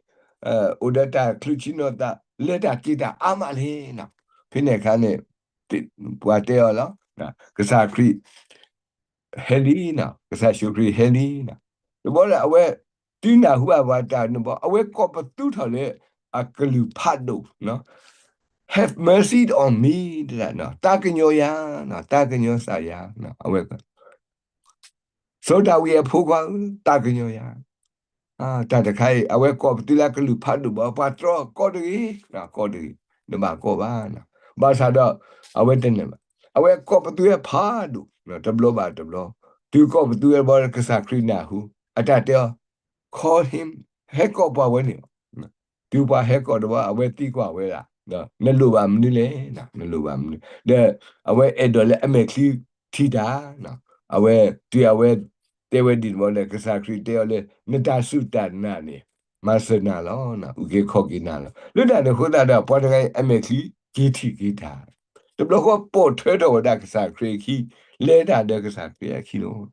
အိၣ်ဒီးတၢ်ချုးဆံနီၤသး လဲၤတၢ်က့ၤတၢ်အါမးလဲၣ်. ဖဲန့ၣ်အခါန့ၣ် ပှၤတဲအီၤလီၤ, ကစၢ်ခရံာ် ဟဲလံနီၤ, ကစၢ်ယ့ၣ်ၡူးခရံာ်ဟဲလံနီၤ. တဘျီဒီးအဝဲ တုၤနၢ်ဟူဘၣ်ပှၤတၢ်န့ၣ်ဘၣ် အဝဲကိးပသူထီၣ်လၢအကလုၢ်ဖးဒိၣ်, Have mercy on me တဲဒၣ်, သးကညီၤယၤ, သးကညီၤစၢ်ယၤ, အဝဲ စီၤဒၤဝံးအဖိခွါဧၢ, သးကညီၤယၤ. တၢ်တခါအံၤ အဝဲကိးပသူလၢကလုၢ်ဖးဒိၣ်ဘၣ်, ပှၤတြီကိးတဂ့ၤ, ကိးတဂ့ၤ, နဘၣ်ကိးဘၣ်. ဘၣ်ဆၣ်ဒီး အဝဲတနၢၤဘၣ်. အဝဲကိးပသူဝဲဖးဒိၣ်, တဘျီဘၣ်တဘျီ, တုၤကိးပသူဝဲဘၣ်ဒီး ကစၢ်ခရံာ်နၢ်ဟူ, အတၢ်တဲအီၤ, call him, ဟဲကိးပှၤဝဲန့ၣ်ဘၣ်. တုၤပှၤဟဲကိးတဘျီ အဝဲသံကွၢ်ဝဲဒၣ်, နလိၣ်ဘၣ်မနုၤလဲၣ်, နလိၣ်ဘၣ်မနုၤ, ဒီးအဝဲအဲၣ်ဒိးလၢအမဲာ်ချံထံၣ်တၢ်, အဝဲတုၤအဝဲတဲဝဲဒ်န့ၣ်ဘၣ်ဒီး ကစၢ်ခရံာ်တဲအီၤလၢ နတၢ်စူၢ်တၢ်နာ်န့ၣ် မၤစၢၤနၤလီၤ, အုၣ်က့ၤခီၣ်က့ၤနၤလီၤ. လၢတၢ်န့ၣ်အဃိသတးဒီး ပှၤတဂၤအံၤအမဲာ်ချံက့ၤထံၣ်က့ၤတၢ်, တဘျီဃီပိာ်ထွဲထီၣ်ဝဲဒၣ်ကစၢ်ခရံာ်အခံ, လဲၤတၢ်ဒီးကစၢ်ခရံာ်အခံလီၤ.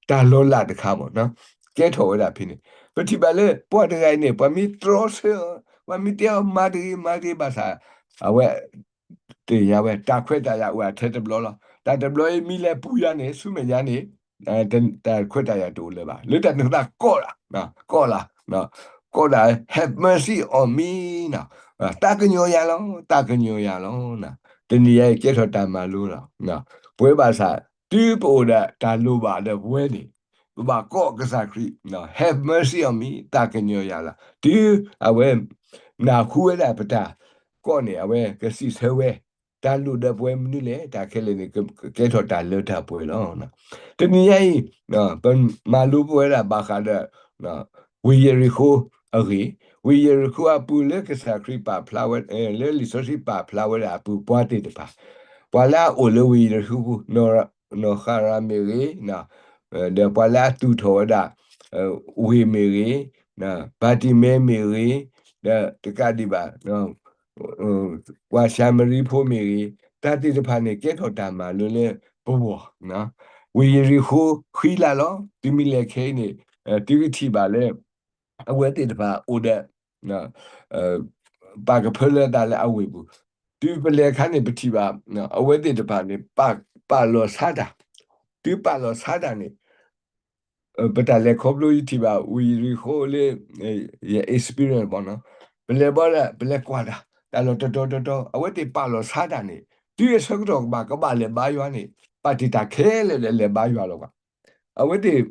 တၢ်လီၤလးတခါမ့ၢ်, ကဲထီၣ်ဝဲဒၣ်ဖဲန့ၣ်, ပထံၣ်ဘၣ်လၢပှၤတဂၤအံၤန့ၣ် ပှၤမ့ၢ်တြီဆၢအီၤ, ပှၤမ့ၢ်တဲအီၤမၤတဂ့ၤ မၤတဂ့ၤဘၣ်ဆၣ်, အဝဲ သ့ၣ်ညါဝဲ တၢ်ခွဲးတၢ်ယာ်အိၣ်ထဲတဘျီလီၤ. တၢ်တဘျီအံၤမ့ၢ်လဲၤပူၤယၤန့ၣ် ဆူမဲာ်ညါန့ၣ်, တၢ်ခွဲးတၢ်ယာ်တအိၣ်လၢၤဘၣ်. လၢတၢ်န့ၣ်အဃိသတး ကိးလီၤ, ကိးလီၤ, ကိးဒၣ် have mercy on me, သးကညီၤယၤလီၤ, သးကညီၤယၤလီၤ. တနံၤညါအံၤကဲထီၣ်တၢ်မၤလိလီၤ. ပဝဲဘၣ်ဆၣ် တုၤပအိၣ်ဒီးတၢ်လိၣ်ဘၣ်ဒီးပဝဲန့ၣ်, ပဘၣ်ကိးကစၢ်ခရံာ်, have mercy on me, သးကညီၤယၤလီၤ. တုၤအဝဲ နၢ်ဟူဝဲဒၣ်ပတၢ်ကိးန့ၣ် အဝဲကစံးဆၢဝဲ, တၢ်လိၣ်ဒီးပဝဲမနုၤလဲၣ်, တၢ်ခဲလၢာ်န့ၣ် ကကဲထီၣ်တၢ်လၢတၢ်ပှဲၤလီၤ. တနံၤညါအံၤ, ပမၤလိပဝဲဒၣ်ဘၣ်ဃးဒီး ဝ့ၢ်ယရံၣ်ဃိၤအဂ့ၢ်, ဝ့ၢ်ယရံၣ်ဃိၤအပူၤလၢကစၢ်ခရံာ်ပာ်ဖျါဝဲ, လၢလံာ်စီဆှံပာ်ဖျါဝဲဒၣ်အပူၤ ပှၤသ့ၣ်တဖၣ်, ပှၤလၢအအိၣ်လၢဝ့ၢ်ယရံၣ်ဃိၤပူၤ, နီၢ်ဃၤရၤမ့ၢ်ဂ့ၤ, ဒီးပှၤလၢအသူၣ်ထီၣ်ဝဲဒၣ် ဝ့ၢ်မ့ၢ်ဂ့ၤ, ဘၤတံၤမဲမ့ၢ်ဂ့ၤ, ဒီးတကးဒံးဘၣ် ပှၤၡၤမရံဖိမ့ၢ်ဂ့ၤ, တၢ်သ့ၣ်တဖၣ်န့ၣ် ကဲထီၣ်တၢ်မၤလိလၢပဂီၢ်, ဝ့ၢ်ယရံၣ်ဃိၤဃံလၤလီၤ. သုမ့ၢ်လဲၤခဲအံၤန့ၣ်, သုကထံၣ်ဘၣ်လၢ အဝဲသ့ၣ်တဖၣ်အိၣ်ဒီး ပာ်ကဖၢလၢသးလၢအဝ့ၢ်ပူၤ, တုၤပလဲၤအခါန့ၣ် ပထံၣ်ဘၣ် အဝဲသ့ၣ်တဖၣ်န့ၣ် ပာ်လီၤဆါတၢ်, တုၤပာ်လီၤဆါတၢ်န့ၣ် ပတၢ်လဲၤခီဖျိယထံၣ်ဘၣ် ဝ့ၢ်ယရံၣ်ဃိၤလၢ ယ experience ဘၣ်နီၤ, ပလဲၤဘီဒီး ပလဲၤကွၢ်တၢ် တၢ်လီၢ်တတီၤတတီၤ အဝဲသ့ၣ်ပာ်လီၤဆါတၢ်န့ၣ် တုၤအဆၢကတီၢ်ကဘၣ် ကဘၣ်လဲၤဘါယွၤန့ၣ် ပာ်တ့ၢ်တၢ်ခဲလၢာ်ဒီးလဲၤဘါယွၤလီၤဘၣ်. အဝဲသ့ၣ်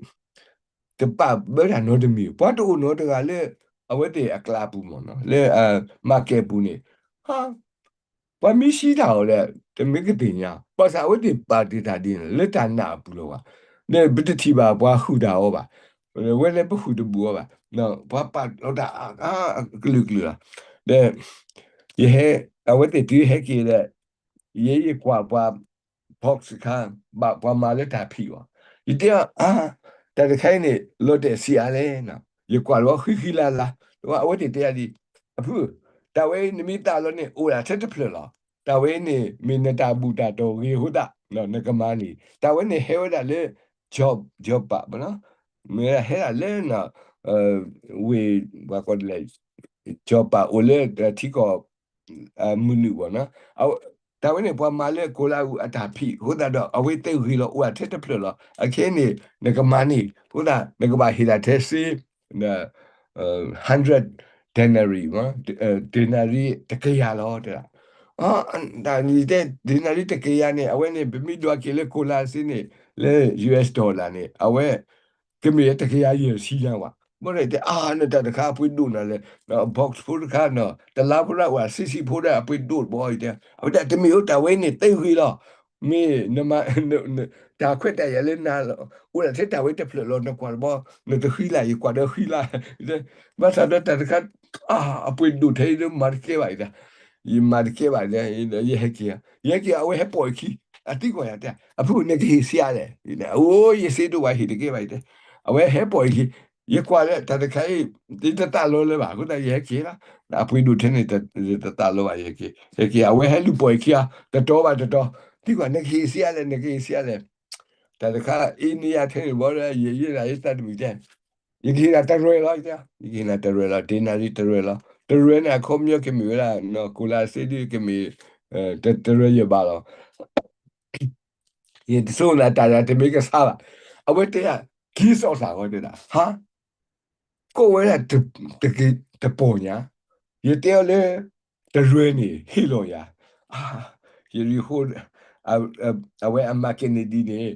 တပာ်ဘၢတၢ်နီတမံၤ, ပှၤတအိၣ်နီတဂၤလၢ အဝဲသ့ၣ်အကျးပူၤမ့ၢ်နီၤ လၢ market ပူၤန့ၣ် ပှၤမ့ၢ်စံးတၢ်အီၤဒီး တမ့ၢ်ကသ့ၣ်ညါ, ဘၣ်ဆၣ်အဝဲသ့ၣ်ပာ်တ့ၢ်တၢ်ဒ်န့ၣ် လၢတၢ်နာ်အပူၤလီၤဘၣ်. ဒီးပတထံၣ်ဘၣ်ပှၤဟုၣ်တၢ်အီၤဘၣ်, ဝဲလၢပဟုၣ်တဘူၣ်အီၤဘၣ်, ပှၤပာ်လီၤတၢ်အါအါကလုာ်ကလုာ်လီၤ. ဒီး ယဟဲ အဝဲသ့ၣ်တုၤဟဲက့ၤဒီး ယဲယကွၢ်ပှၤ box တခါ ဘၣ်ပှၤမၤလၢတၢ်ဖံးအီၤ, ယတဲအီၤ အါ တၢ်တခါအံၤန့ၣ် လီၤတဲာ်ဆံးအါလဲၣ်, ယကွၢ်လီၤဃံဃံလၤလၤ, အဝဲသ့ၣ်တဲယၤဒ်, အဖု, တၢ်ဝဲအံၤနမ့ၢ်သးလီၤန့ၣ် အိၣ်ဒၣ်ထဲတဖျၢၣ်လီၤ. တၢ်ဝဲအံၤန့ၣ် မ့ၢ်နတၢ်ဘူၣ်တၢ်တီၢ်ဂ့ၤအဃိသတး နကမၤန့ၣ်, တၢ်ဝဲန့ၣ်ဟဲဝဲဒၣ်လၢ စီၤပၤ မ့ၢ်ဟဲဒၣ်လၢ ဝ့ၢ် ပှၤကိးဒ်လဲၣ် စီၤပၤအိၣ်လၢထံကီၢ် မုၢ်နုာ်ဘၣ်နီၤ, တၢ်ဝဲန့ၣ် ပှၤမၤလၢကိလၤအူးအတၢ်ဖံးအဃိသတးဒီး အဝဲသ့ၣ်ဂ့ၤလီၤအိၣ်ဒၣ်ထဲတဖျၢၣ်လီၤ. အခဲအံၤန့ၣ် နကမၤန့ၢ်အဃိသတး နကဘၣ်ဟ့ၣ်ဒၣ်ထဲစ့ hundred denarii, denarii တကယၤလီၤ တဲဒၣ်. တၢ်န့ၣ်တဲ denarii တကယၤန့ၣ် အဝဲန့ၣ် ပမ့ၢ်ဒွးက့ၤလၢကိလၤစ့န့ၣ် လၢ US dollar န့ၣ် အဝဲ ကမ့ၢ်တကယၤယဲၢ်ဆံညါဝဲ, ဘၣ်ဒီးတဲ အါ နတၢ်တခါအပှ့ၤဒိၣ်နၤလဲၣ်, box ဖိတခါနီၤ တလါဖိဒၣ်ဝဲ ဆံဆံဖိဒၣ်အပှ့ၤဒိၣ်တဘီအံၤတဲ, အဝဲဒၣ်တမ့ၢ်အိၣ်တၢ်ဝဲန့ၣ် သ့ဂ့ၤလီၤ. မ့ၢ် တၢ်ခွဲးတၢ်ယာ်လၢနၤလီၤ, အိၣ်ဒၣ်ထဲတၢ်ဝဲတဖျၢၣ်လီၤ နကွၢ်တဘီ, နတဃံလၤ ယကွၢ်ဒီးဃံလၤ, ဘၣ်ဆၣ်ဒီးတၢ်တခါ အါ အပှ့ၤဒိၣ်ထဲအံၤဒီးမၤတကဲဘၣ်အံၤ, ယမၤတကဲဘၣ်ဒီး ယဟဲက့ၤ, ယဟဲက့ၤ အဝဲဟဲပိာ်ယခံ, အသံကွၢ်ယၤတဲ အဖု နကဟ့ၣ်စ့အါလဲၣ်, အိ ယစ့ဒိၣ်ဘၣ်ဟ့ၣ်တကဲဘၣ်အံၤတဲ, အဝဲဟဲပိာ်ယခံ, ယကွၢ်လၢတၢ်တခါအံၤ ယတသးလီလၢၤဘၣ် အဃိသတးယဟဲက့ၤလီၤ, အပှ့ၤဒိၣ်ထဲန့ၣ် တသးလီဘၣ် ယဟဲက့ၤ, ဟဲက့ၤ အဝဲဟဲလူၤပိာ်ယခံ တတီၤဘၣ်တတီၤ, သံကွၢ် နကဟ့ၣ်စ့အါလဲၣ် နကဟ့ၣ်စ့အါလဲၣ်, တၢ်တခါအံၤ နံၤယၤထဲန့ၣ်ဘၣ်ဒီး ယယဲဒၣ်ယသးတမုာ်တဲ, ယကဟ့ၣ်နၤတရဲၣ်လီၤ, ယကဟ့ၣ်နၤတရဲၣ်လီၤ, denarii တရဲၣ်လီၤ, တရဲၣ်န့ၣ် အခီပညီကမ့ၢ်ဝဲဒၣ် ကိလၤစ့ဒ်ကမ့ၢ် တရဲၣ်ယဲၢ်ဘးလီၤ. ယတဆိနၤတၢ်ယၤတမ့ၢ်ကဆါဘၣ်, အဝဲတဲယၤ ခံစီၤသးဝဲတဲဒၣ်, ဟါ, ကိးဝဲဒၣ် တပီၢ်ညါ, ယတဲအီၤလၢ တရဲၣ်န့ၣ် ဟ့ၣ်လီၤယၤ, ယရံၣ်ဃိ အဝဲအမၤကဲန့ၣ်ဒ်န့ၣ်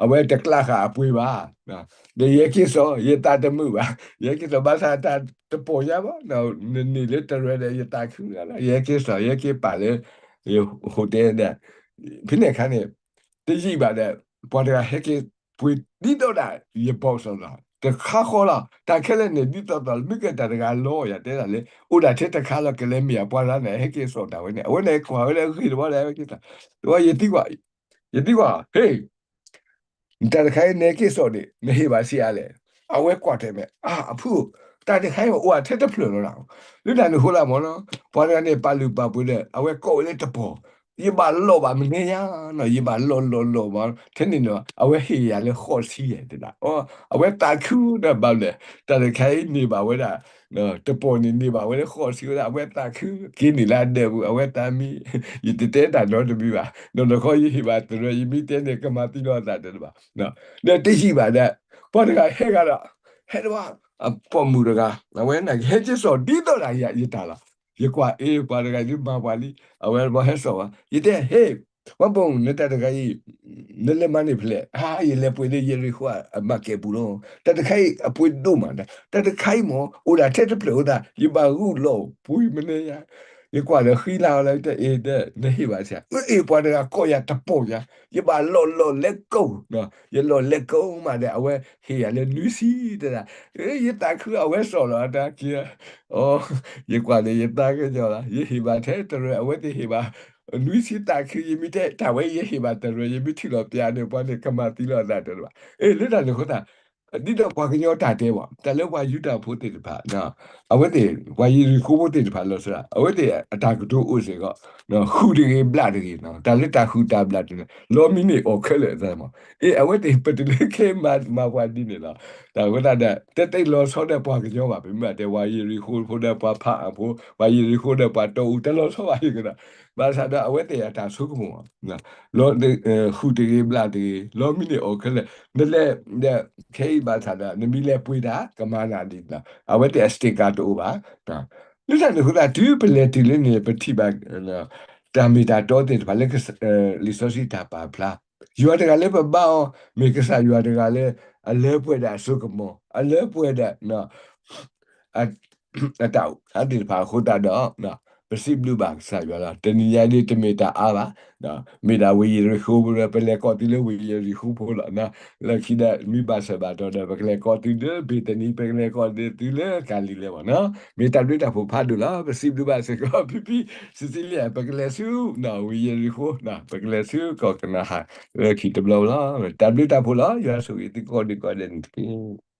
အဝဲတကျးဃာ်အပှ့ၤဘၣ်. ဒီးယဟဲက့ၤစိာ် ယသးတမုာ်ဘၣ်, ယဟဲက့ၤစိာ် ဘၣ်ဆၣ်တၢ်တပိာ်ညါဘၣ်, နန့ၢ်လၢတရၢဒီး ယသးခုလီၤ, ယဟဲက့ၤစိာ် ယဟဲက့ၤပာ်လၢ ယဟိတဲဒီး ဖဲန့ၣ်အခါန့ၣ် တယံာ်ဘၣ်ဒီး ပှၤတဂၤဟဲက့ၤပှ့ၤဒ်သိးဒၣ် ယဘီၣ်စီၣ်လီၤ, တခါဃီလီၤ. တၢ်ခဲလၢာ်န့ၣ် ဒ်သိးသိး မ့ၢ်ကဲတၢ်တဂၤလီၤ ယတဲဒၣ်လၢ အိၣ်ဒၣ်ထဲတခါလီၤ ကလဲၤမ့ၢ်အပှၤလၢန့ၣ် ဟဲက့ၤစိာ်တၢ်ဝဲန့ၣ် အဝဲန့ၣ်ကွၢ်ဝဲလၢအဂ့ၤတဘျီဒီး ဟဲက့ၤစိာ်, ယသံကွၢ်, ယသံကွၢ် ဟ့ၣ် တၢ်တခါအံၤ နဟဲက့ၤစိာ်န့ၣ် နဟ့ၣ်ဘၣ်ဆံးအါလဲၣ်. အဝဲကွၢ်ထဲမဲာ် အၢ အဖု, တၢ်တခါအံၤအိၣ်ထဲတဖျၢၣ်လီၤ. လၢတၢ်န့ၣ်အဃိသတးမ့ၢ်နီၤ ပှၤတဂၤန့ၣ် ပာ်လုၢ်ပာ်ပှ့ၤဒီး အဝဲကိးဝဲလၢတပီၤ, ယဘၣ်လီၢ်ဘၣ်မနုၤညါနီၤ, ယဘၣ်လီၢ်လီၢ်လီၢ်ဘၣ်, ထဲန့ၣ်နီၤ အဝဲဟ့ၣ်ယၤလၢဃိးဆံယဲၢ်တဲဒၣ်, အဝဲသးခုဒီးဘၣ်လဲၣ်, တၢ်တခါအံၤန့ၢ်ဘၣ်ဝဲဒၣ် တပီၤန့ၣ်န့ၢ်ဘၣ်ဝဲလၢဃိးဆံဝဲဒၣ် အဝဲသးခု က့ၤန့ၢ်လၢအဒၢးပူၤ အဝဲသးမံ, ယတတဲတၢ်နီတမံၤဘၣ်, နီၢ်နီၢ်ခီယဟ့ၣ်ဘၣ်တရၢ ယမ့ၢ်တဲန့ၣ်ကမၤသံလိာ်အသးတဘၣ်, ဒီးတယံာ်ဘၣ်ဒီး ပှၤတဂၤဟဲဂၤဒီး ဟဲတဝါ အပိာ်မုၣ်တဂၤ အဝဲန့ၣ် ယဟဲက့ၤစိာ်ဒ်သိးဒၣ်ယတၢ်လီၤ. ယကွၢ်အ့ၣ် ပှၤတဂၤဒ်မၤပှၤလံ အဝဲဘီဟဲစိာ်ဝဲ ယတဲ ဟ့ၣ် ပှၤပိာ်မုၣ် နတၢ်တဂၤအံၤ နလဲၤမၤန့ၢ်ဖဲလဲၣ်. အါ ယလဲၤပှ့ၤလၢယရံၤဃိအ market ပူၤလီၤ. တၢ်တခါအံၤအပှ့ၤဒိၣ်မးဒီး တၢ်တခါအံၤမ့ၢ် အိၣ်ဒၣ်ထဲတဖျၢၣ်အဃိသတး ယဘၣ်ဂုာ်လီၤပှ့ၤမနုၤညါ, ယကွၢ်ဒီးဃံလၤအီၤလၢယတဲအ့ၣ်ဒီး နဟ့ၣ်ဘၣ်ဆံး အ့ၣ် ပှၤတဂၤကိးယၤတပီၤညါ ယဘၣ်လီၢ်လီၢ်လဲၤကိး, ယလီၢ်လဲၤကိးမးဒီး အဝဲဟ့ၣ်ယၤလၢနွံဆံတဲဒၣ်, ယသးခုအဝဲစိာ်လီၤအတၢ်က့ၤ, ယကွၢ်ဒီးယသးကညီၤလီၤ ယဟ့ၣ်ဘၣ်ထဲတရၢ အဝဲသ့ၣ်ဟ့ၣ်ဘၣ် နွံဆံသးခု ယမ့ၢ်တဲတၢ်ဝဲ ယဟ့ၣ်ဘၣ်တရၢ ယမ့ၢ်ထံၣ်လီၤပျးန့ၣ် ပှၤန့ၣ်ကမၤသံလိာ်အသးတဘၣ်. အ့ၣ် လၢတၢ်န့ၣ်အဃိသတး ဒ်သိးပှၤကညီတၢ်တဲဘၣ် တၢ်လၢပှၤယူဒၤဖိသ့ၣ်တဖၣ် အဝဲသ့ၣ် ပှၤယရံၤဃိဖိသ့ၣ်တဖၣ်လီၤစှၤ အဝဲသ့ၣ်အတၢ်ကတိၤအိၣ်စ့ၢ်ကီး ဃုာ်တဂ့ၤ ဘျးတဂ့ၤ တၢ်လၢတၢ်ဃုာ်တၢ်ဘျးတဂ့ၤ လီမံန့ၢ်အီၣ်ခဲလၢာ်သးမး. အ့ၣ် အဝဲသ့ၣ်ပတုၤလၢခဲမၤပှၤဒ်န့ၣ်လီၤ. တၢ်အဃိသတးဒီး တသ့လီၤဆီဒီးပှၤကညီဘၣ် ပမ့ၢ်တဲ ပှၤယရံၤဃိဖိဒီးပှၤဖးအၣ်ဖိ ပှၤယရံၤဃိဒီးပှၤတီအူ တလီၤဆီဘၣ် ယကဒီး ဘၣ်ဆၣ်ဒီးအဝဲသ့ၣ်အတၢ်ဆိကမိၣ် ဃုာ်တဂ့ၤ ဘျးတဂ့ၤ လီမံန့ၢ်အီၣ်ခဲလၢာ် နလဲၤဒီး ခဲအံၤဘၣ်ဆၣ်ဒီး နမ့ၢ်လဲၤပှ့ၤတၢ် ကမၤနၤဒ်န့ၣ်လီၤ. အဝဲသ့ၣ်အ sticker တအိၣ်ဘၣ်. လၢတၢ်န့ၣ်အဃိသတး တုၤပလဲၤတုၤလၢန့ၣ် ပထံၣ်ဘၣ် တၢ်မ့ၢ်တၢ်တီသ့ၣ်တဖၣ်လၢ လံာ်စီဆှံတၢ်ပာ်ဖျါ ယွၤတဂၤလၢပဘါအီၤ မ့ၢ်ကစၢ်ယွၤတဂၤလၢ အလၢပှဲၤဒီးအစိကမီၤ အလၢပှဲၤဒီး အတၢ်အိၣ်သးသ့ၣ်တဖၣ်အဃိသတးဒီး ပစံးဘျုးဘၣ်ကစၢ်ယွၤလီၤ. တနံၤညါဒ်တမ့ၢ်တၢ်အါဘၣ်, မ့ၢ်ဒၣ်ဝ့ၢ်ယရံၤဃိ ပလဲၤကိးသုလၢဝ့ၢ်ယရံၤဃိဖိလီၤ. လၢခံဒီး မ့ၢ်ဘၣ်ဆၢဘၣ်တီၤဒီး ပကလဲၤကိးသုလၢဘ့ၤသနံ ပကလဲၤကိးသုလၢကၤလံၤလဲၣ်ဘၣ်နီၤ. မ့ၢ်တၢ်ဘျုးတၢ်ဖှိၣ်ဖးဒိၣ်လီၤ. ပစံးဘျုးဘၣ်စ့ၢ်ကီး ဖံဖံ စံးစံလံ ပကလဲၤဆူ ဝ့ၢ်ယရံၤဃိ ပကလဲၤဆူကီၢ်ကနၤအၣ် လၢခံတဘျီလီၤ. တၢ်ဘျုးတၢ်ဖှိၣ်လီၤ. ယွၤဆိၣ်ဂ့ၤသုကိးဒံးကိးဒဲးန့ၣ်တက့ၢ်.